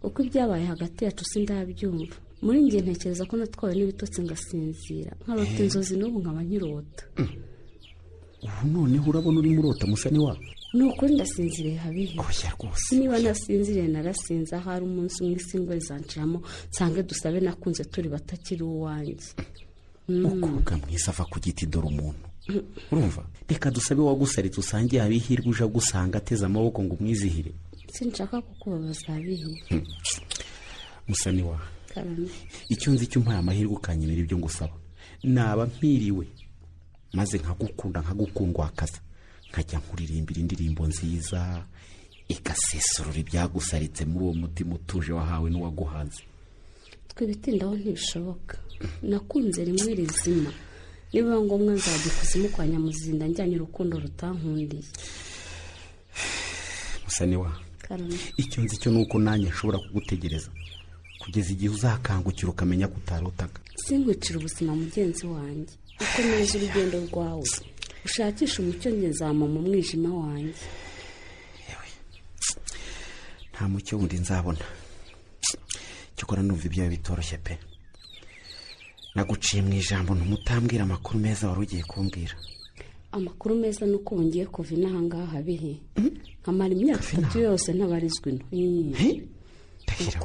Speaker 1: kuko ibyabaye hagati yacu sindabyumva. Muri njye ntekereza ko natwawe n'ibitotsi ngasinzira, nkarota inzozi n'ubu nkaba nkirota.
Speaker 2: Ubu noneho urabona urimo urota Musani wa?
Speaker 1: Ni ukuri ndasinziriye Habihi.
Speaker 2: Oya rwose.
Speaker 1: Niba nasinziriye narasinze, ahari umunsi umwe isingwe rizanciramo nsange Dusabe nakunze turi batakiri uwanjye.
Speaker 2: Umukobwa mwiza ava ku giti dore umuntu. Urumva? Reka Dusabe wagusaritse usange Habihirwe uje agusanga ateze amaboko ngo umwizihire.
Speaker 1: Sinshaka kukubabaza Habihi.
Speaker 2: Musani wa, icyo nzi cyo umpaye amahirwe ukanyemera ibyo ngusaba, naba mpiriwe maze nkagukunda nkagukundwakaza, nkajya nkuririmbira indirimbo nziza igasesurura ibyagusaritse muri uwo mutima utuje wahawe n'uwaguhanze.
Speaker 1: Twibitindaho ntibishoboka, nakunze rimwe rizima, niba ngombwa nzajya ikuzimu kwa Nyamuzinda njyanye urukundo rutankundiye.
Speaker 2: Musani wa, icyo nzi cyo nuko nanjye nshobora kugutegereza kugeza igihe uzakangukira ukamenya ko utarotaga.
Speaker 1: Sinkwicira ubuzima mugenzi wanjye, ukomeza urugendo rwawe ushakisha umucyo, njye nzama mu mwijima wanjye.
Speaker 2: Nta mucyo wundi nzabona, cyokora numva ibyawe bitoroshye pe. Naguciye mu ijambo ntumutambwira amakuru meza wari ugiye kumbwira.
Speaker 1: Amakuru meza ni uko ngiye kuva inaha ngaha Habihi, nkamara imyaka 3 yose ntabarizwa ino.
Speaker 2: Ndahira,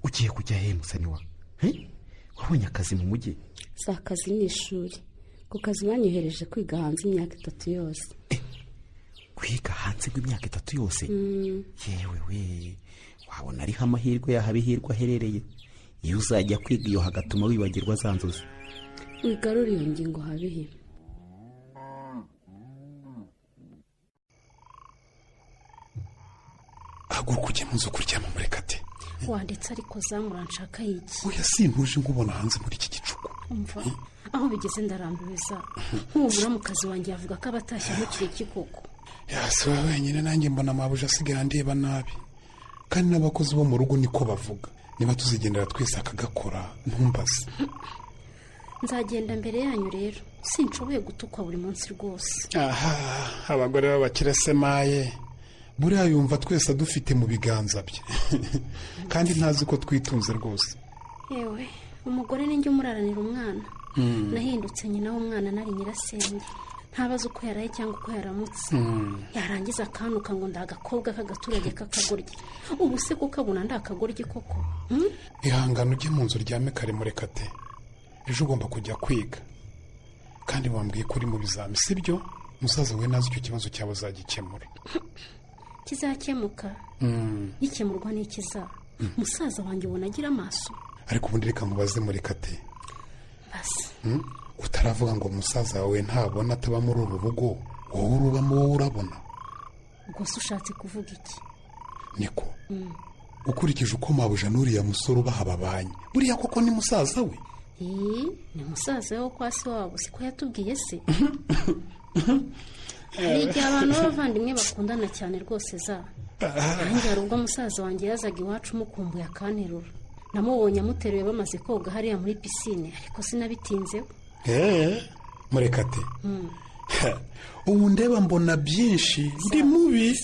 Speaker 2: ugiye kujya he Musani wa? Wabonye akazi mu mujyi?
Speaker 1: Si akazi, ni ishuri. Ku kazi banyohereje kwiga hanze imyaka 3 yose.
Speaker 2: Kwiga hanze imyaka 3 yose? Yewe we, wabona ariho amahirwe ya Habihirwe aherereye. Iyo uzajya kwiga iyo hagatuma wibagirwa za nzozi.
Speaker 1: Wigarure iyo ngingo Habihi.
Speaker 3: Haguruka ujye mu nzu kuryama Murekate.
Speaker 7: Wanditse ariko zamura nshaka iki?
Speaker 3: Oya sintuje nkubona hanze muri iki gicuku.
Speaker 7: Umva aho bigeze ndarambiwe za. Nk'ubura mu kazi wanjye yavuga ko abatashye mukiri kikoko.
Speaker 3: Yasi wowe wenyine nanjye mbona mabuja asigaye andeba nabi. Kandi n'abakozi bo mu rugo niko bavuga. Niba tuzigendera twese akagakora ntumbaze.
Speaker 7: Nzagenda mbere yanyu rero, sinshoboye gutukwa buri munsi rwose.
Speaker 3: Aha, abagore b'abakire semaye. Buriya yumva twese dufite mu biganza bye. Kandi ntazi ko twitunze rwose.
Speaker 7: Yewe, umugore ninjye umuraranira umwana. Nahindutse nyina w'umwana nari nyirasenge. Ntabaza uko yaraye cyangwa uko yaramutse. Yarangiza akanuka ngo ndagakobwa k'agaturage k'akagoryi. Ubu se kukabona ndakagoryi koko?
Speaker 3: Ihangane ujye mu nzu uryame kare Murekate. Ejo ugomba kujya kwiga. Kandi wambwiye ko uri mu bizami, sibyo? Musaza we nazi icyo kibazo cyawe azagikemura.
Speaker 7: Kizakemuka. Gikemurwa n'ikiza. Musaza wanjye ubona agira amaso.
Speaker 3: Ariko ubundi reka mubaze Murekate.
Speaker 7: Basi.
Speaker 3: Utaravuga ngo musaza wawe ntabona ataba muri uru rugo, wowe urubamo wowe urabona.
Speaker 7: Ubwo se ushatse kuvuga iki?
Speaker 3: Niko. Ukurikije uko mabuja n'uriya musore ubaha babanye, buriya koko ni musaza we?
Speaker 1: Ni musaza wo kwa se wabo, siko yatubwiye se? Hari igihe abantu b'abavandimwe bakundana cyane rwose za. Nanjye hari ubwo musaza wanjye yazaga iwacu mukumbuye akanterura. Namubonye amuteruye bamaze koga hariya muri pisine, ariko sinabitinzeho.
Speaker 11: Murekate, ubu ndeba mbona byinshi, ndi mubi.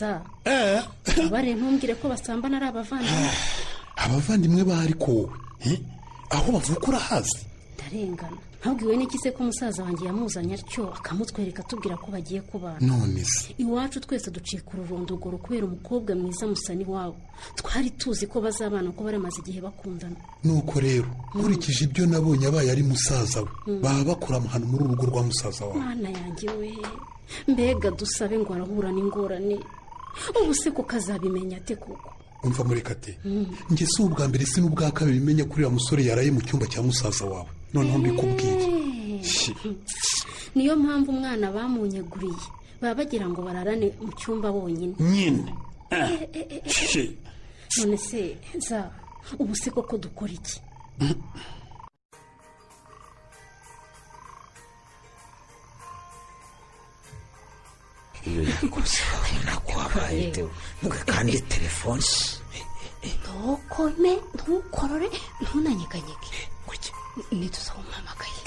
Speaker 1: Bare ntumbwire ko basambana ari abavandimwe.
Speaker 11: Abavandimwe bahari ko wowe aho bavuka urahazi.
Speaker 1: Ndarengana, ntabwiwe n'iki se ko musaza wanjye yamuzanye atyo akamutwereka atubwira ko bagiye kubana?
Speaker 11: None se
Speaker 1: iwacu twese ducika ururondogoro kubera umukobwa mwiza musa n'iwabo. Twari tuzi ko bazabana ko baramaze igihe bakundana.
Speaker 11: Nuko rero nkurikije ibyo nabonye, abaye ari musaza we, baba bakora amahano muri uru rugo rwa musaza wawe.
Speaker 1: Mwana yanjye we, mbega dusabe ngo arahura n'ingorane. Ubu se ko kazabimenya ate koko?
Speaker 11: Umva Murekate, njye si ubwa mbere si n'ubwa kabiri menye kuri uriya musore yaraye mu cyumba cya musaza wawe. Noneho mbikubwiye.
Speaker 1: Niyo mpamvu umwana bamunyeguriye, baba bagira ngo bararane mu cyumba bonyine
Speaker 11: nyine.
Speaker 1: None se za ubu se koko dukora iki?
Speaker 10: Iyo yakoze urabona ko wabaye kandi telefone.
Speaker 7: Ntukome, ntukorore, ntunanyeganyege. Ntituzawumpamagaye.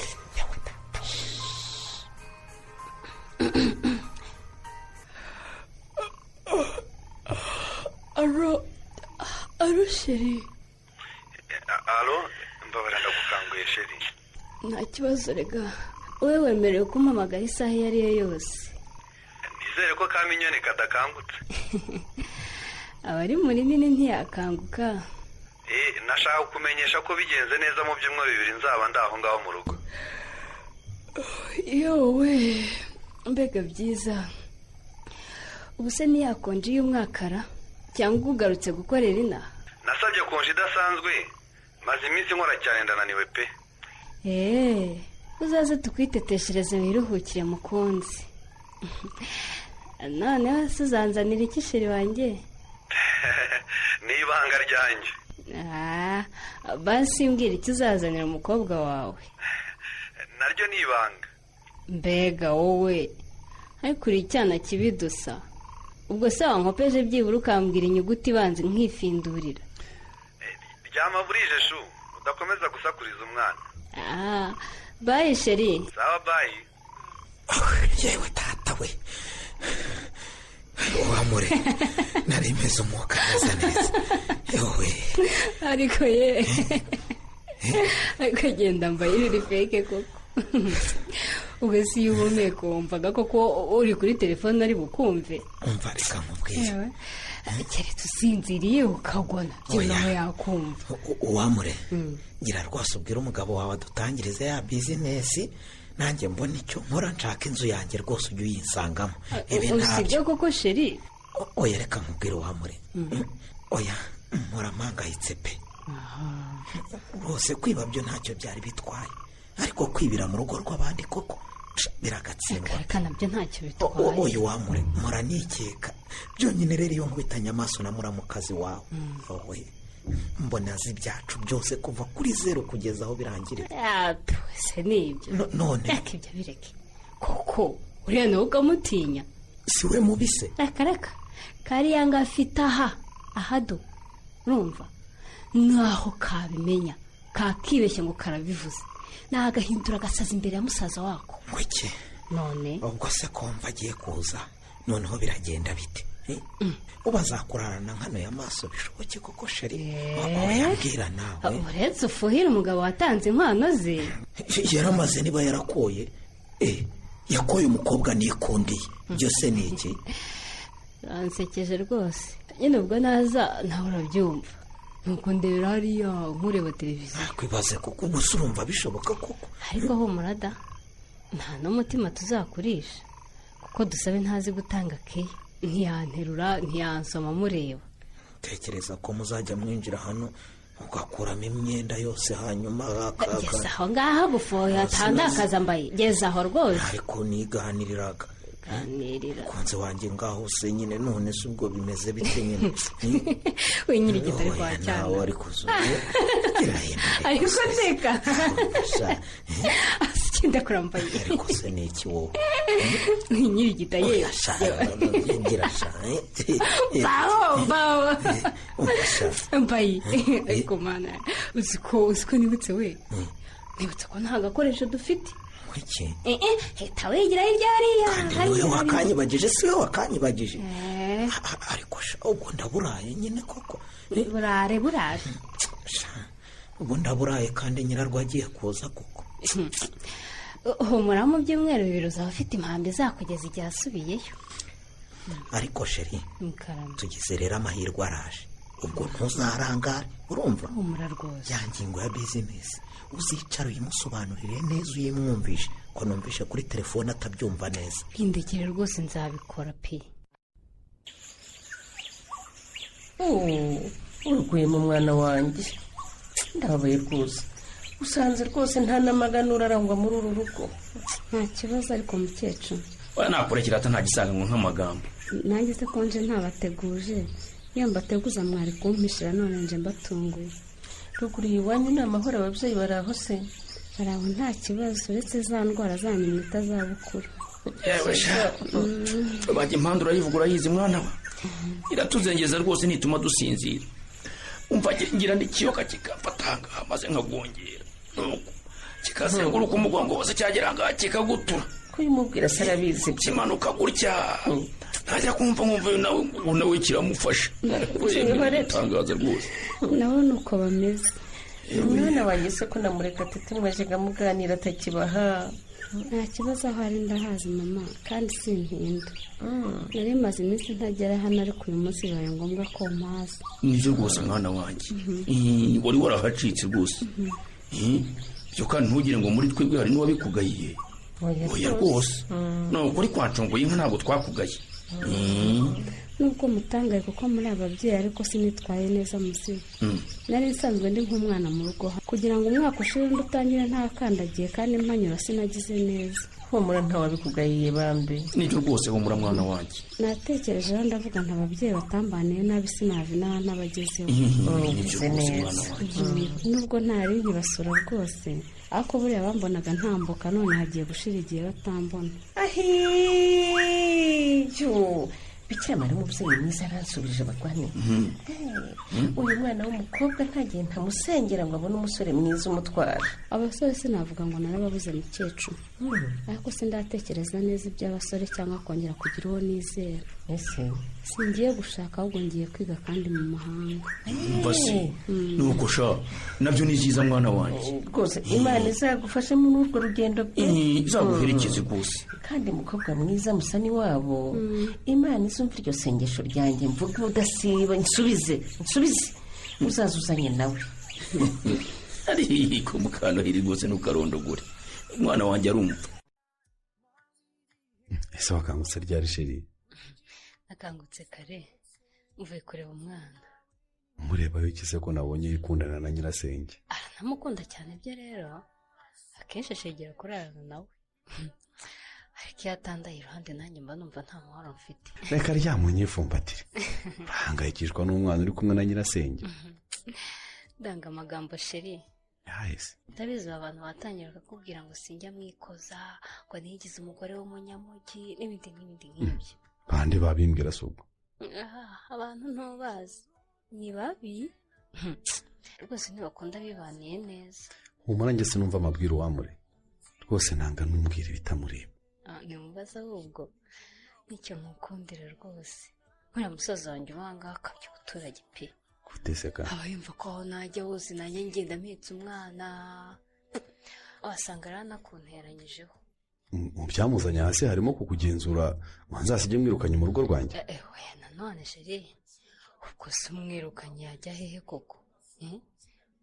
Speaker 7: Aro, aro sheri.
Speaker 12: Aro, mbabara ndagukanguye sheri.
Speaker 7: Nta kibazo rega, wowe wemerewe kumpamagara isaha iyo ari yo yose.
Speaker 12: Nizere ko kaminyoni kadakangutse.
Speaker 7: Abari muri nini ntiyakanguka.
Speaker 12: Nashaka kukumenyesha ko bigenze neza mu byumweru 2 nzaba ndaho ngaho mu rugo.
Speaker 7: Yowe, mbega byiza. Ubu se ntiyakonje y'umwakara cyangwa ugarutse gukorera inaha?
Speaker 12: Nasabye konje idasanzwe, maze iminsi nkora cyane ndananiwe pe.
Speaker 7: Uzaze tukwiteteshereze wiruhukire mukunzi. Noneho se uzanzanira iki sheri wanjye?
Speaker 12: Ni ibanga ryanjye.
Speaker 7: Basi mbwira icyo uzazanira umukobwa wawe.
Speaker 12: Naryo ni ibanga.
Speaker 7: Mbega wowe, ariko uri icyana kibi dusa. Ubwo se wankopeje byibura ukambwira inyuguti ibanza nkifindurira.
Speaker 12: Ryama burije shu, udakomeza gusakuriza umwana.
Speaker 7: Bayi sheri.
Speaker 12: Sawa bayi.
Speaker 10: Yewe tata we, wamure nari meze umwuka neza neza. Yewe
Speaker 7: ariko ye ariko agenda mbaye iri feke koko. Ubwo si iyo uhumeka wumvaga koko uri kuri telefone ari bukumve.
Speaker 10: Umva reka nkubwire,
Speaker 7: keretse usinziriye ukagona nawe yakumva.
Speaker 10: Uwamure, ngira rwose ubwire umugabo wawe adutangirize ya bizinesi, nanjye mbona icyo nkora nshaka inzu yanjye rwose ujye uyinsangamo.
Speaker 7: Ibi ntabyo koko sheri.
Speaker 10: Oya reka nkubwire uwamure, oya mpora mpangayitse pe. Rwose kwiba byo ntacyo byari bitwaye, ariko kwibira mu rugo rw'abandi koko biragatsindwa.
Speaker 7: Reka nabyo ntacyo bitwaye.
Speaker 10: Oya uwamure, mpora nikeka byonyine rero iyo nkubitanye amaso na muramukazi wawe, wowe mbona azi ibyacu byose kuva kuri 0 kugeza aho birangirira.
Speaker 7: Se nibyo
Speaker 10: none
Speaker 7: reka ibyo bireke koko, uriya nawe ukamutinya.
Speaker 10: Si we mubi se?
Speaker 7: Reka reka, kariya ngo afite aha ahado, urumva naho kabimenya kakibeshya ngo karabivuze, nagahindura agasaza imbere ya musaza wako.
Speaker 10: Ngwiki
Speaker 7: none
Speaker 10: ubwo se komva agiye kuza noneho biragenda bite? Ubazakurarana nkano y'amaso bishoboke koko sheri? Yambwira nawe.
Speaker 7: Uretse ufuhira umugabo watanze inkwano ze.
Speaker 10: Yaramaze niba yarakoye. Yakoye umukobwa nikundiye. Byose ni iki?
Speaker 7: Ansekeje rwose. Nyine ubwo naza nawe urabyumva. Nuko ndebera hariya nkureba televiziyo.
Speaker 10: Nakwibaze kuko ubu urumva bishoboka koko.
Speaker 7: Ariko humura da, nta n'umutima tuzakurisha kuko dusabe ntazi gutanga keya. Ntiyanterura, ntiyansoma mureba.
Speaker 10: Tekereza ko muzajya mwinjira hano ugakuramo imyenda yose hanyuma
Speaker 7: geza aho ngaho gufoya atandakaza mbaye geza aho rwose.
Speaker 10: Ariko niganiriraga.
Speaker 7: Ganirira
Speaker 10: Mukunzi wanjye, ngaho se nyine, none se ubwo bimeze bite nyine?
Speaker 7: We nyirigita ari kwa
Speaker 10: Oya,
Speaker 7: cyane.
Speaker 10: Nawe ariko zo
Speaker 7: Ariko nseka.
Speaker 10: Sha,
Speaker 7: Asikenda kurambaye.
Speaker 10: Ariko se ni iki wowe?
Speaker 7: Nyirigita ye.
Speaker 10: Oya, sha, ngira sha.
Speaker 7: Baho baho.
Speaker 10: Umva sha.
Speaker 7: Mbaye ariko mana, uzi ko nibutse we, nibutse ko nta gakoresho dufite.
Speaker 10: Kuki?
Speaker 7: Eh eh, hita wigira hirya hariya.
Speaker 10: Ni wowe wakanyibagije, si wowe wakanyibagije.
Speaker 7: Eh.
Speaker 10: Ariko sha, ubwo ndaburaye nyine koko.
Speaker 7: Burare burare.
Speaker 10: Sha, ubwo ndaburaye kandi nyirarwo agiye kuza koko.
Speaker 7: Humura, mu byumweru 2 uzaba ufite impambi izakugeza igihe asubiyeyo.
Speaker 10: Ariko chérie,
Speaker 7: Mukarama.
Speaker 10: tugize rero amahirwe araje, ubwo ntuzarangare, urumva?
Speaker 7: Humura rwose.
Speaker 10: Ya ngingo ya bizinesi uzicara uyimusobanurire neza, uyimwumvishe, ko numvishe kuri telefone atabyumva neza.
Speaker 7: Bindekere rwose, nzabikora pe.
Speaker 4: Urguye mu mwana wanjye, ndababaye rwose. Usanze rwose nta n'amaganura arangwa muri uru rugo.
Speaker 1: Nta kibazo ariko mukecuru.
Speaker 5: Oya, nakora kirata nta gisanganwa nk'amagambo.
Speaker 1: Nanjye se ko nje ntabateguje? Iyo mbateguza mwari kumpishira, none nje mbatunguye.
Speaker 4: Ruguru iwanyu ni amahoro? Ababyeyi bari aho se?
Speaker 1: Bari aho, nta kibazo, uretse za ndwara zanyu mwita zabukuru.
Speaker 5: Yewe sha, bajya impande urayivuga, urayizi mwana we, iratuzengeza rwose, ntituma dusinzira. Umva, ngira n'ikiyoka kikamfatanga maze nkagongera, nuko kikazenguruka umugongo wose, cyagera ngaha kikagutura.
Speaker 4: Ko uyimubwira se arabizi?
Speaker 5: Kimanuka gutya, ntajya kumva nkumva uyu nawe ubu nawe kiramufasha. Tangaza rwose.
Speaker 1: Nabo ni uko bameze.
Speaker 4: Umwana wanjye se ko namureka tete mwajyaga muganira atakibaha?
Speaker 1: Nta kibazo, aho ari ndahazi mama, kandi sintinda. Nari maze iminsi ntagera hano, ariko uyu munsi bibaye ngombwa ko mpaza.
Speaker 5: Nibyo rwose mwana wanjye. Wari warahacitse rwose. Ibyo kandi ntugire ngo muri twebwe hari n'uwabikugayiye. Oya rwose, ni ukuri kwancunguye inka, ntabwo twakugaye.
Speaker 1: Nubwo mutangaye kuko muri ababyeyi, ariko sinitwaye neza muzigo. Nari nsanzwe ndi nk'umwana mu rugo, kugira ngo umwaka ushire undi utangire ntakandagiye kandi mpanyura, sinagize neza.
Speaker 4: Humura, ntawabikugayiye bambe.
Speaker 5: Nibyo rwose, humura mwana wanjye.
Speaker 1: Natekereje rero, ndavuga nta ababyeyi batambaniye nabi, sinava inaha ntabagezeho.
Speaker 5: Nibyo rwose mwana wanjye.
Speaker 1: Nubwo ntari nkibasura rwose, ariko buriya bambonaga ntambuka, none hagiye gushira igihe batambona.
Speaker 4: Ahiyo Bikira Mariya umubyeyi mwiza aransubije abagwane. Uyu mwana w'umukobwa nta gihe ntamusengera ngo abone umusore mwiza umutwara.
Speaker 1: Abasore sinavuga ngo narababuze mukecuru, ariko sindatekereza neza iby'abasore cyangwa kongera kugira uwo nizera.
Speaker 4: Ese?
Speaker 1: Singiye gushaka, ahubwo ngiye kwiga kandi mu mahanga.
Speaker 5: Umva se, nuko sha, nabyo ni byiza mwana wanjye.
Speaker 4: Rwose Imana izagufashe muri urwo rugendo pe.
Speaker 5: Izaguherekeze rwose.
Speaker 4: Kandi mukobwa mwiza musa n'iwabo, Imana izumva iryo sengesho ryanjye mvuga ubudasiba, nsubize nsubize, uzaza uzanye nawe.
Speaker 5: Ariko mukanoheri rwose ntukarondogore, umwana wanjye arumva.
Speaker 3: Ese wakangutse ryari, chérie?
Speaker 7: Nakangutse kare, mvuye kureba umwana.
Speaker 3: Mureba wikize ko nabonye yikundana na nyirasenge?
Speaker 7: Aranamukunda cyane. Byo rero akenshi ashegera kurarana nawe, ariko iyo atandaye iruhande nanjye mba numva nta mahoro mfite.
Speaker 3: Reka ryamunyifumbatire, urahangayikishwa n'umwana uri kumwe na nyirasenge.
Speaker 7: Ndanga amagambo, chéri.
Speaker 3: Yahise.
Speaker 7: Ndabizi, abantu batangira bakakubwira ngo sinjya mwikoza, ngo nigize umugore w'umunyamujyi n'ibindi n'ibindi nk'ibyo.
Speaker 3: Bande babimbwira se ubwo?
Speaker 7: Ah, abantu ntubazi ni babi rwose, ntibakunda bibaniye neza.
Speaker 3: Humura, njye sinumva amabwire uwamure rwose, nanga n'umbwira ibitamureba.
Speaker 7: Ah, ntimubaza ahubwo nicyo mukundira rwose. Nkuriya musaza wanjye uba ngaha akabya ubuturage pe.
Speaker 3: Guteseka.
Speaker 7: Aba yumva ko aho najya hose nanjye ngenda mpetse umwana, wasanga yaranakunteranyijeho.
Speaker 3: Mu byamuzanye hasi harimo kukugenzura ngo nzasige mwirukanye mu rugo rwanjye.
Speaker 7: Eh, oya nanone chéri, ubwo se umwirukanye yajya hehe koko? Eh?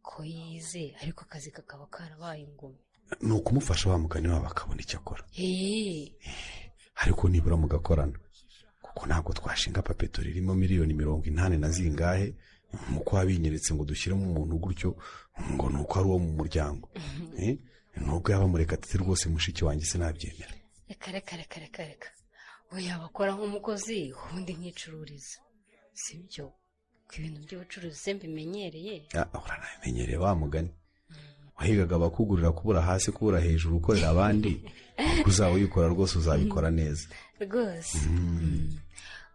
Speaker 7: Ko yize ariko akazi kakaba karabaye ingumi.
Speaker 3: Ni ukumufasha wa mugani wabo akabona icyo akora.
Speaker 7: Eh.
Speaker 3: Ariko nibura mugakorana, kuko ntabwo twashinga papetori irimo miliyoni 80 na zingahe mu ko wabinyeretse ngo dushyiremo umuntu gutyo ngo ni uko ari uwo mu muryango. Eh, nubwo yaba Murekatete rwose mushiki wanjye, sinabyemera.
Speaker 7: Reka reka reka reka reka. Oya, bakora nk'umukozi ubundi nkicururiza, sibyo? Ku ibintu by'ubucuruzi se mbimenyereye.
Speaker 3: Uranabimenyereye wa mugani. Wahigaga abakugurira kubura hasi kubura hejuru ukorera abandi, uzaba uyikora rwose uzabikora neza
Speaker 7: rwose.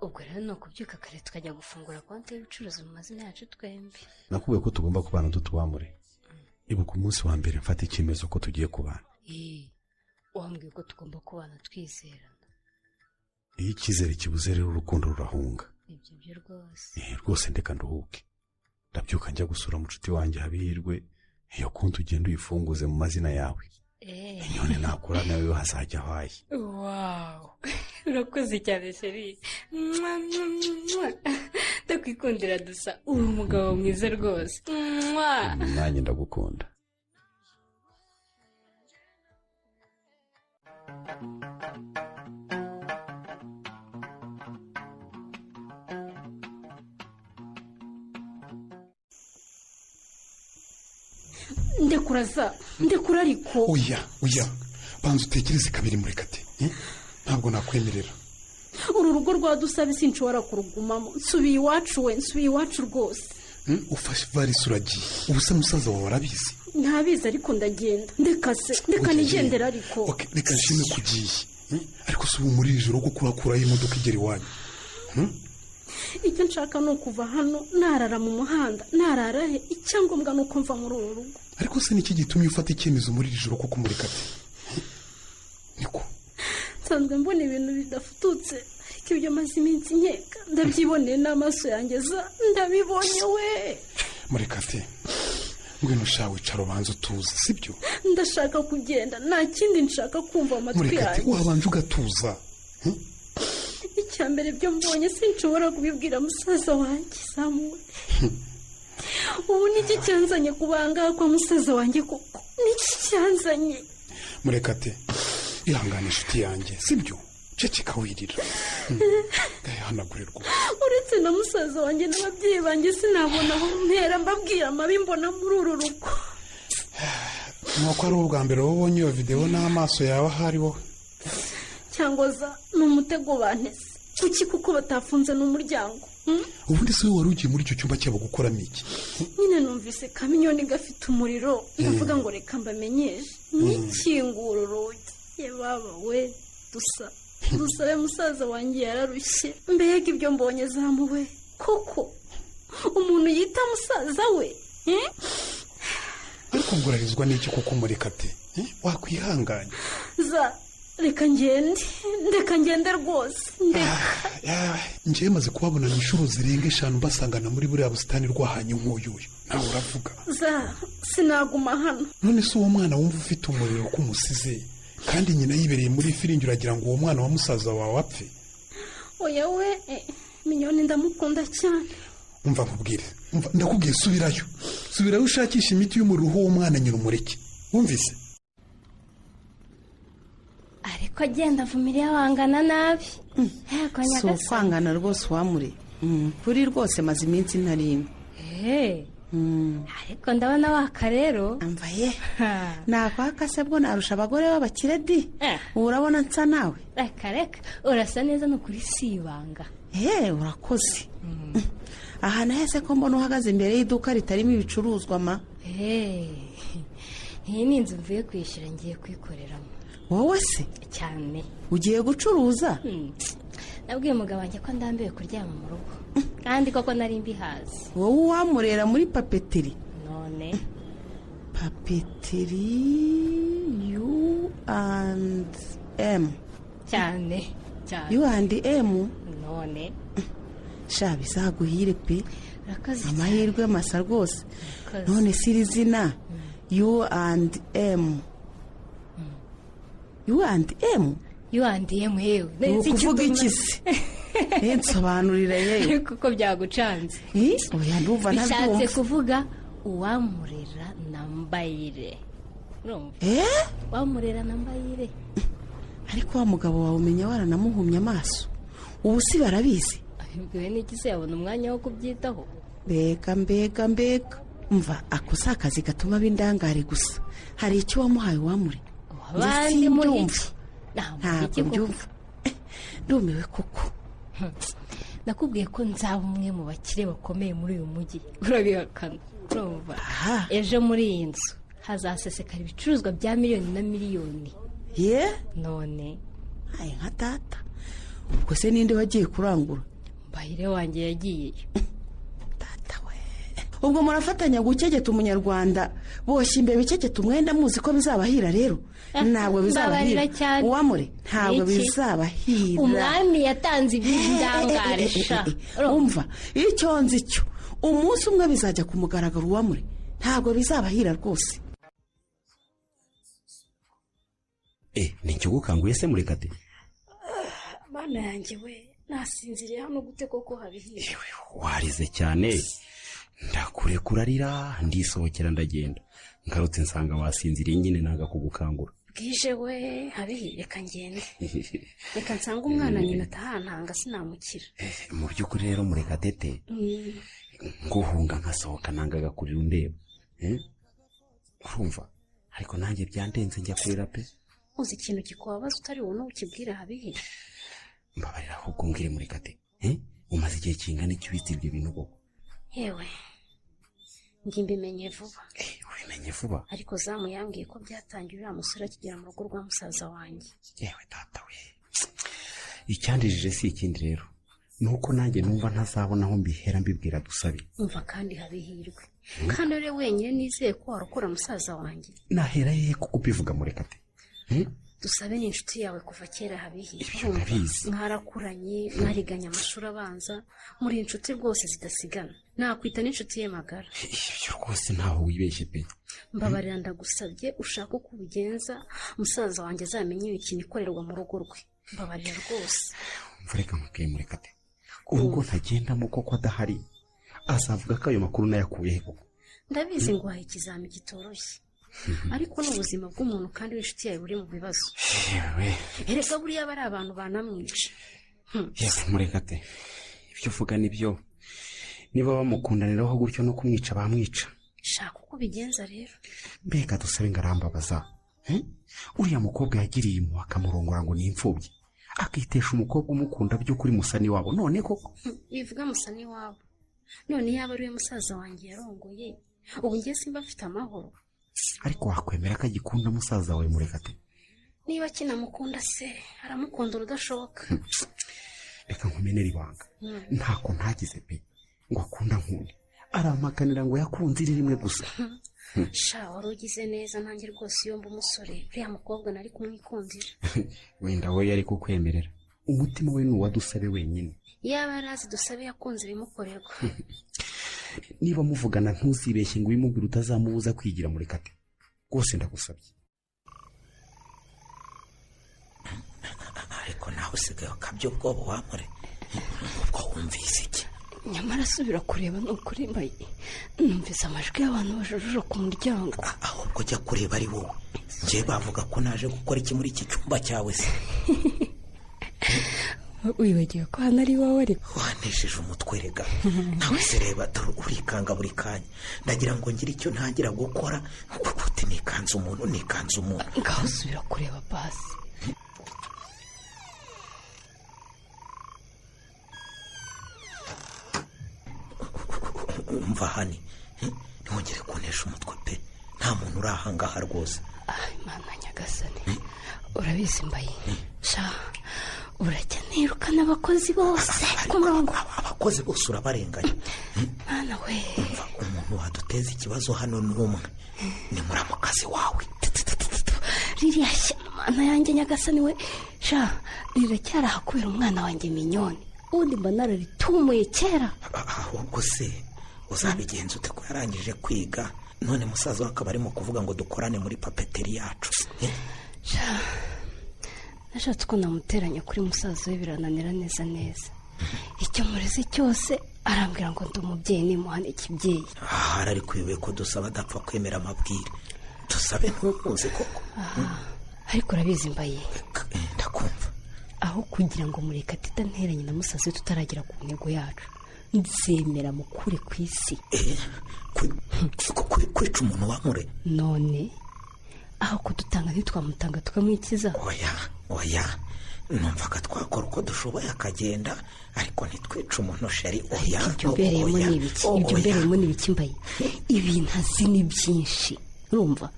Speaker 7: Ubwo rero ni ukubyuka kare tukajya gufungura konti y'ubucuruzi mu mazina yacu twembi.
Speaker 3: Nakubwiye ko tugomba kubana dutubamure. Ibuka umunsi wa mbere mfata icyemezo ko tugiye kubana.
Speaker 7: Wambwiye ko tugomba kubana twizerana.
Speaker 3: Iyo icyizere kibuze rero urukundo rurahunga.
Speaker 7: Ibyo byo rwose.
Speaker 3: Rwose ndeka nduhuke. Ndabyuka njya gusura mucuti wanjye Habihirwe, iyo konti ugenda uyifunguze mu mazina yawe. Inyoni nakura nawe hazajya ahaye.
Speaker 7: Wow, urakoze cyane sheri. Ndakwikundira dusa, uri umugabo mwiza rwose.
Speaker 3: Nanjye ndagukunda.
Speaker 1: Ndekuraza, ndekura ariko.
Speaker 11: Oya oya, banza utekereze kabiri Murekate. Ntabwo nakwemerera.
Speaker 1: Uru rugo rwa Dusabe sinshobora kurugumamo. Nsubiye iwacu we, nsubiye iwacu rwose.
Speaker 11: Ufashe ivarisi uragiye. Ubu se musaza wawe arabizi?
Speaker 1: Ntabizi ariko ndagenda. Ndeka se, ndeka nigendera ariko.
Speaker 11: Reka nshime kugiye. Ariko si ubu muri iri joro kuko urakuraho imodoka igera iwanyu.
Speaker 1: Icyo nshaka ni ukuva hano, narara mu muhanda, narara he, icyangombwa ni uko mva muri uru rugo.
Speaker 11: Ariko se niki gitumye ufata icyemezo muri iri joro kuko Murekate? Niko
Speaker 1: nsanzwe mbona ibintu bidafututse, ariko ibyo maze iminsi nkeka ndabyiboneye n'amaso yanjye, za ndabibonye we.
Speaker 11: Murekate, ngwino sha wicara ubanza utuze, sibyo?
Speaker 1: Ndashaka kugenda, nta kindi nshaka kumva amatwi yanjye.
Speaker 11: Murekate, wabanje ugatuza.
Speaker 1: Icyambere byo mbonye sinshobora kubibwira musaza wanjye Samuel. Ubu niki cyanzanye kubanga kwa musaza wanjye koko? Niki cyanzanye?
Speaker 11: Murekate, ihangane inshuti yanjye, sibyo? Ceceka wirira. Ndayihanagure rwose.
Speaker 1: Uretse na musaza wanjye n'ababyeyi banjye sinabona aho mpera mbabwira amabi mbona muri uru rugo.
Speaker 11: Nuko ari ubwa mbere wabonye iyo videwo n'amaso yawe ahari wowe.
Speaker 1: Cyangwa za ni umutego banteze. Kuki kuko batafunze n'umuryango?
Speaker 11: Ubundi se wari ugiye muri icyo cyumba cyabo gukoramo iki?
Speaker 1: Nyine numvise kamyoni gafite umuriro, ndavuga ngo reka mbamenyeshe. Nikingura urugi. Ye baba we, dusa. Dusabe musaza wanjye yararushye. Mbega ibyo mbonye zamuwe. Koko umuntu yita musaza we?
Speaker 11: Ariko ngurarizwa n'iki kuko Murekate? Wakwihanganye.
Speaker 1: Za reka ngende, ndeka ngende rwose, ndeka.
Speaker 11: Njyewe maze kubabona inshuro zirenga 5 mbasangana muri buriya busitani rwahanye nk'uyuyu. Nawe uravuga.
Speaker 1: Za sinaguma hano.
Speaker 11: None se uwo mwana wumva ufite umuriro ko umusize kandi nyina yibereye muri firingi, uragira ngo uwo mwana wa musaza wawe apfe?
Speaker 1: Oya we, Minyoni ndamukunda cyane.
Speaker 11: Umva nkubwire, umva ndakubwiye, subirayo. Subirayo ushakisha imiti y'umuriro uwo mwana nyina umureke. Wumvise?
Speaker 7: Ariko agenda avumiriya wangana nabi.
Speaker 6: Si ukwangana rwose wamure. Kuri rwose maze iminsi ntarimwe.
Speaker 7: Ariko ndabona waka rero.
Speaker 6: Amvaye. Nakwaka se bwo narusha abagore b'abakire di. Urabona nsa nawe.
Speaker 7: Reka reka, urasa neza ni ukuri si ibanga.
Speaker 6: Urakoze. Aha nahese ko mbona uhagaze imbere y'iduka ritarimo ibicuruzwa ma.
Speaker 7: Iyi ni inzu mvuye kwishyura ngiye kwikoreramo.
Speaker 6: Wowe se?
Speaker 7: Cyane.
Speaker 6: Ugiye gucuruza?
Speaker 7: Nabwiye umugabo wanjye ko ndambiwe kuryama mu rugo. Kandi koko nari mbihaze.
Speaker 6: Wowe wamurera muri papeteri?
Speaker 7: None
Speaker 6: Papeteri U and M.
Speaker 7: Cyane cyane.
Speaker 6: U and M?
Speaker 7: None
Speaker 6: sha bizaguhire pe.
Speaker 7: Urakoze.
Speaker 6: Amahirwe masa rwose. None si iri zina U and M. U and M?
Speaker 7: U and M yewe.
Speaker 6: Ni ukuvuga iki se? Nsobanurira yewe.
Speaker 7: Kuko byagucanze.
Speaker 6: Oya ndumva ntabyumva.
Speaker 7: Bishatse kuvuga uwamurera na Mbayire. Urumva? Uwamurera na Mbayire.
Speaker 6: Ariko wa mugabo wawe umenya waranamuhumye amaso. Ubu si barabizi.
Speaker 7: Abibwiwe n'iki se yabona umwanya wo kubyitaho?
Speaker 6: Mbega mbega mbega. Umva ako si akazi gatuma b'indangare gusa. Hari icyo wamuhaye wamure.
Speaker 7: Abandi muri iki?
Speaker 6: Ntabwo mbyumva. Ndumiwe koko.
Speaker 7: Nakubwiye ko nzaba umwe mu bakire bakomeye muri uyu mujyi, urabihakana. Urumva, ejo muri iyi nzu hazasesekara ibicuruzwa bya miliyoni na miliyoni.
Speaker 6: Ye
Speaker 7: none
Speaker 6: ayi nka data, ubwo se ninde wagiye kurangura?
Speaker 7: Mbahire wanjye yagiyeyo.
Speaker 6: Data we, ubwo murafatanya gukegeta umunyarwanda boshye imbeba ikegeta umwenda, muzi ko bizabahira rero? Ntabwo bizabahira uwamure, ntabwo bizabahira.
Speaker 7: Umwami yatanze iby'indangare sha.
Speaker 6: Umva, icyo nzi cyo umunsi umwe bizajya ku mugaragaro uwamure, ntabwo bizabahira rwose.
Speaker 2: Ni icyo se Murekate?
Speaker 1: Bana yanjye we, nasinziriye hano gute koko habihiye?
Speaker 2: Warize cyane, ndakurekura arira, ndisohokera ndagenda. Ngarutse nsanga wasinziriye nyine, nanga kugukangura.
Speaker 1: Bwije we habihiye, reka ngende. Reka nsanga umwana nyina atahantanga sinamukira.
Speaker 2: Mu by'ukuri rero Murekatete, nguhunga nkasohoka nangaga kurira undeba. Urumva, ariko nanjye byandenze njya kurira pe.
Speaker 1: Uzi ikintu kikubabaza utari wowe ukibwira habihe?
Speaker 2: Mbabarira ahubwo mbwire Murekate, umaze igihe kingana iki ubitse ibyo bintu koko?
Speaker 1: Yewe njye mbimenye vuba.
Speaker 2: Ubimenye vuba?
Speaker 1: Ariko Zamu yambwiye ko byatangiye uriya musore akigera mu rugo rwa musaza wanjye.
Speaker 2: Yewe data we, icyandijije si ikindi rero, ni uko nanjye numva ntazabona aho mbihera mbibwira Dusabe.
Speaker 1: Umva kandi habihirwe, kandi uri wenyine nizeye ko warokora musaza wanjye.
Speaker 2: Nahera hehe kuko ubivuga Murekate?
Speaker 1: Dusabe ni inshuti yawe kuva kera habihiye. Mwarakuranye, mwariganye amashuri abanza, muri inshuti rwose zidasigana. Nakwita n'inshuti ye magara.
Speaker 2: Ibyo rwose ntaho wibeshye pe.
Speaker 1: Mbabarira ndagusabye, ushaka uko ubigenza musaza wanjye azamenye imikino ikorerwa mu rugo rwe. Mbabarira rwose.
Speaker 2: Mvureka mubwiye Murekate, urugo ntagendamo koko adahari azavuga ko ayo makuru nayakuye he koko?
Speaker 1: Ndabizi ngo wahaye ikizami kitoroshye, ariko ni ubuzima bw'umuntu kandi w'inshuti yawe buri mu bibazo. Erega buriya bari abantu banamwica.
Speaker 2: Yewe Murekate, ibyo uvuga nibyo, niba bamukundaniraho gutyo no kumwica bamwica.
Speaker 1: Shaka uko ubigenza rero.
Speaker 2: Mbega Dusabe ngarambabaza, uriya mukobwa yagiriye impuhwe akamurongora ngo ni imfubyi, akitesha umukobwa umukunda by'ukuri musa n'iwabo. None koko
Speaker 1: bivuga musa n'iwabo, none yaba ari we musaza wanjye yarongoye, ubu njye simba mfite amahoro.
Speaker 2: Ariko wakwemera ko agikunda musaza wawe Murekate?
Speaker 1: Niba akinamukunda se aramukunda urudashoboka.
Speaker 2: Reka nkumenere ibanga, ntako ntagize pe ngo akunda nkunde, aramakanira ngo yakunze iri rimwe gusa.
Speaker 1: Sha wari ugize neza, nanjye rwose iyo mba umusore uriya mukobwa nari kumwikundira.
Speaker 2: Wenda we yari kukwemerera, umutima we ni uwa Dusabe wenyine.
Speaker 1: Yaba yarazi Dusabe yakunze ibimukorerwa.
Speaker 2: Niba muvugana ntuzibeshye ngo ubimubwire utazamubuza kwigira Murekate. Rwose ndagusabye.
Speaker 10: Ariko nawe usigaye ukabya ubwoba wamure, ubwo wumvise iki?
Speaker 7: Nyamara asubira kureba ni ukuri mbaye numvise amajwi y'abantu bajujura ku muryango.
Speaker 10: Ahubwo jya kureba ari wowe. Njye bavuga ko naje gukora iki muri iki cyumba cyawe se?
Speaker 7: Wibagiwe ko hano ari wowe ariko.
Speaker 10: Wanesheje umutwe rega. Nawe se reba dore urikanga buri kanya. Ndagira ngo ngire icyo ntangira gukora, uti nikanze umuntu, nikanze umuntu.
Speaker 7: Ngaho subira kureba basi.
Speaker 10: Umva hani, ntiwongere kunesha umutwe pe, nta muntu uri ahangaha rwose.
Speaker 7: Imana nyagasani, urabizi mbaye sha, urajya nirukana abakozi bose ku murongo.
Speaker 10: Abakozi bose urabarenganya.
Speaker 7: Mwana we,
Speaker 10: umva umuntu waduteza ikibazo hano ni umwe, ni muramukazi wawe.
Speaker 7: Ririya shyano mana yanjye nyagasani we, sha riracyari ahakubera umwana wanjye Minyoni, ubundi mba nararitumuye kera.
Speaker 10: Ahubwo se uzabigenza ute ko yarangije kwiga, none musaza we akaba arimo kuvuga ngo dukorane muri papeteri yacu?
Speaker 7: Nashatse uko namuteranya kuri musaza we birananira neza neza. Icyo mureze cyose arambwira ngo ndi umubyeyi nimuhane ikibyeyi.
Speaker 10: Ahari ariko uyobewe ko Dusaba adapfa kwemera amabwire. Dusabe ntumuzi koko.
Speaker 7: Ariko urabizi mbaye,
Speaker 10: ndakumva.
Speaker 7: Aho kugira ngo Murekatete nteranye na musaza we tutaragera ku ntego yacu, nzemera mukure ku isi.
Speaker 10: Kwica umuntu wamure?
Speaker 7: None aho kudutanga ntitwamutanga tukamwikiza?
Speaker 10: Oya oya, Numvaga twakora uko dushoboye akagenda, ariko ntitwice umuntu sheri. Oya,
Speaker 7: ibyo mbereyemo ni ibiki? Ibyo mbereyemo ni ibiki mbaye? Ibintu azi ni byinshi, urumva?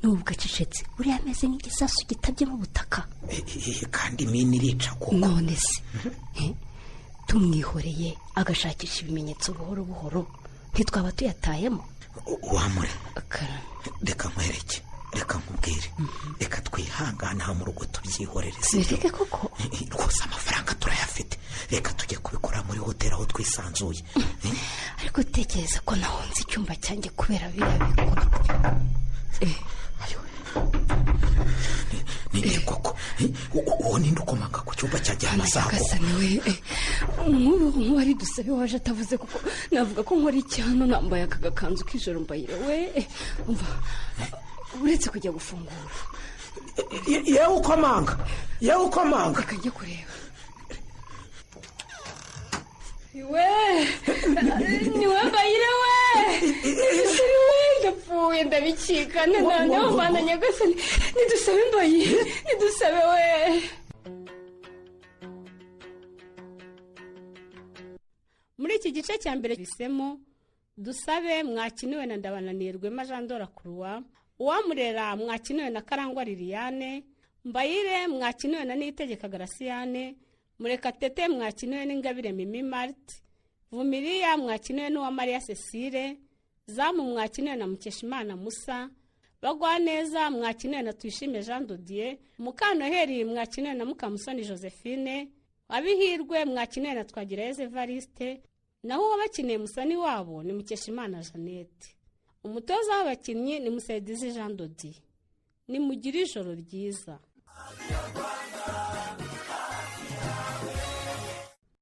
Speaker 7: Nubwo acecetse uriya ameze nk'igisasu gitabye mu butaka.
Speaker 10: Kandi mini irica koko.
Speaker 7: None se tumwihoreye agashakisha ibimenyetso buhoro buhoro, ntitwaba tuyatayemo?
Speaker 10: Wamure, reka nkwereke, reka nkubwire, reka twihangane aha mu rugo tubyihorere.
Speaker 7: Bireke koko
Speaker 10: rwose, amafaranga turayafite, reka tujye kubikora muri hoteli aho twisanzuye.
Speaker 7: Ariko utekereza ko nahunze icyumba cyanjye kubera biriya bikorwa.
Speaker 10: Ni koko uwo ninde ukomanga ku cyumba cyanjye amasaha koko?
Speaker 7: Nk'ubu nk'uwari Dusabe waje atavuze kuko navuga ko nkora iki hano nambaye aka gakanzu k'ijoro mbayire we. Umva, uretse kujya gufungura.
Speaker 10: Yewe ukomanga, yewe ukomanga.
Speaker 7: Reka njye kureba. We niwe mbayire we, we ndapfuye ndabicika noneho mbana nyagasani, nidusabe mbayire, nidusabe we.
Speaker 1: Muri iki gice cya mbere bisemo Dusabe mwakiniwe na Ndabananiye Rwema Jean Dora Croix, Uwamurera mwakiniwe na Karangwa Liliane, Mbayire mwakiniwe na Niyitegeka Garasiyane, Murekatete mwakiniwe n'Ingabire Mimi Marti, Vumiriya mwakiniwe n'Uwamariya Cecile, Zamu mwakiniwe na Mukeshimana Musa, Bagwaneza mwakiniwe na Tuyishime Jean Dodier, Mukanoheri mwakiniwe na Mukamusoni Josephine, Abihirwe mwakiniwe na Twagirayezu Evariste, naho uwabakineye Musani wabo ni Mukeshimana Jeannette. Umutoza w'abakinnyi ni Musaidizi Jean Dodier. Nimugire ijoro ryiza.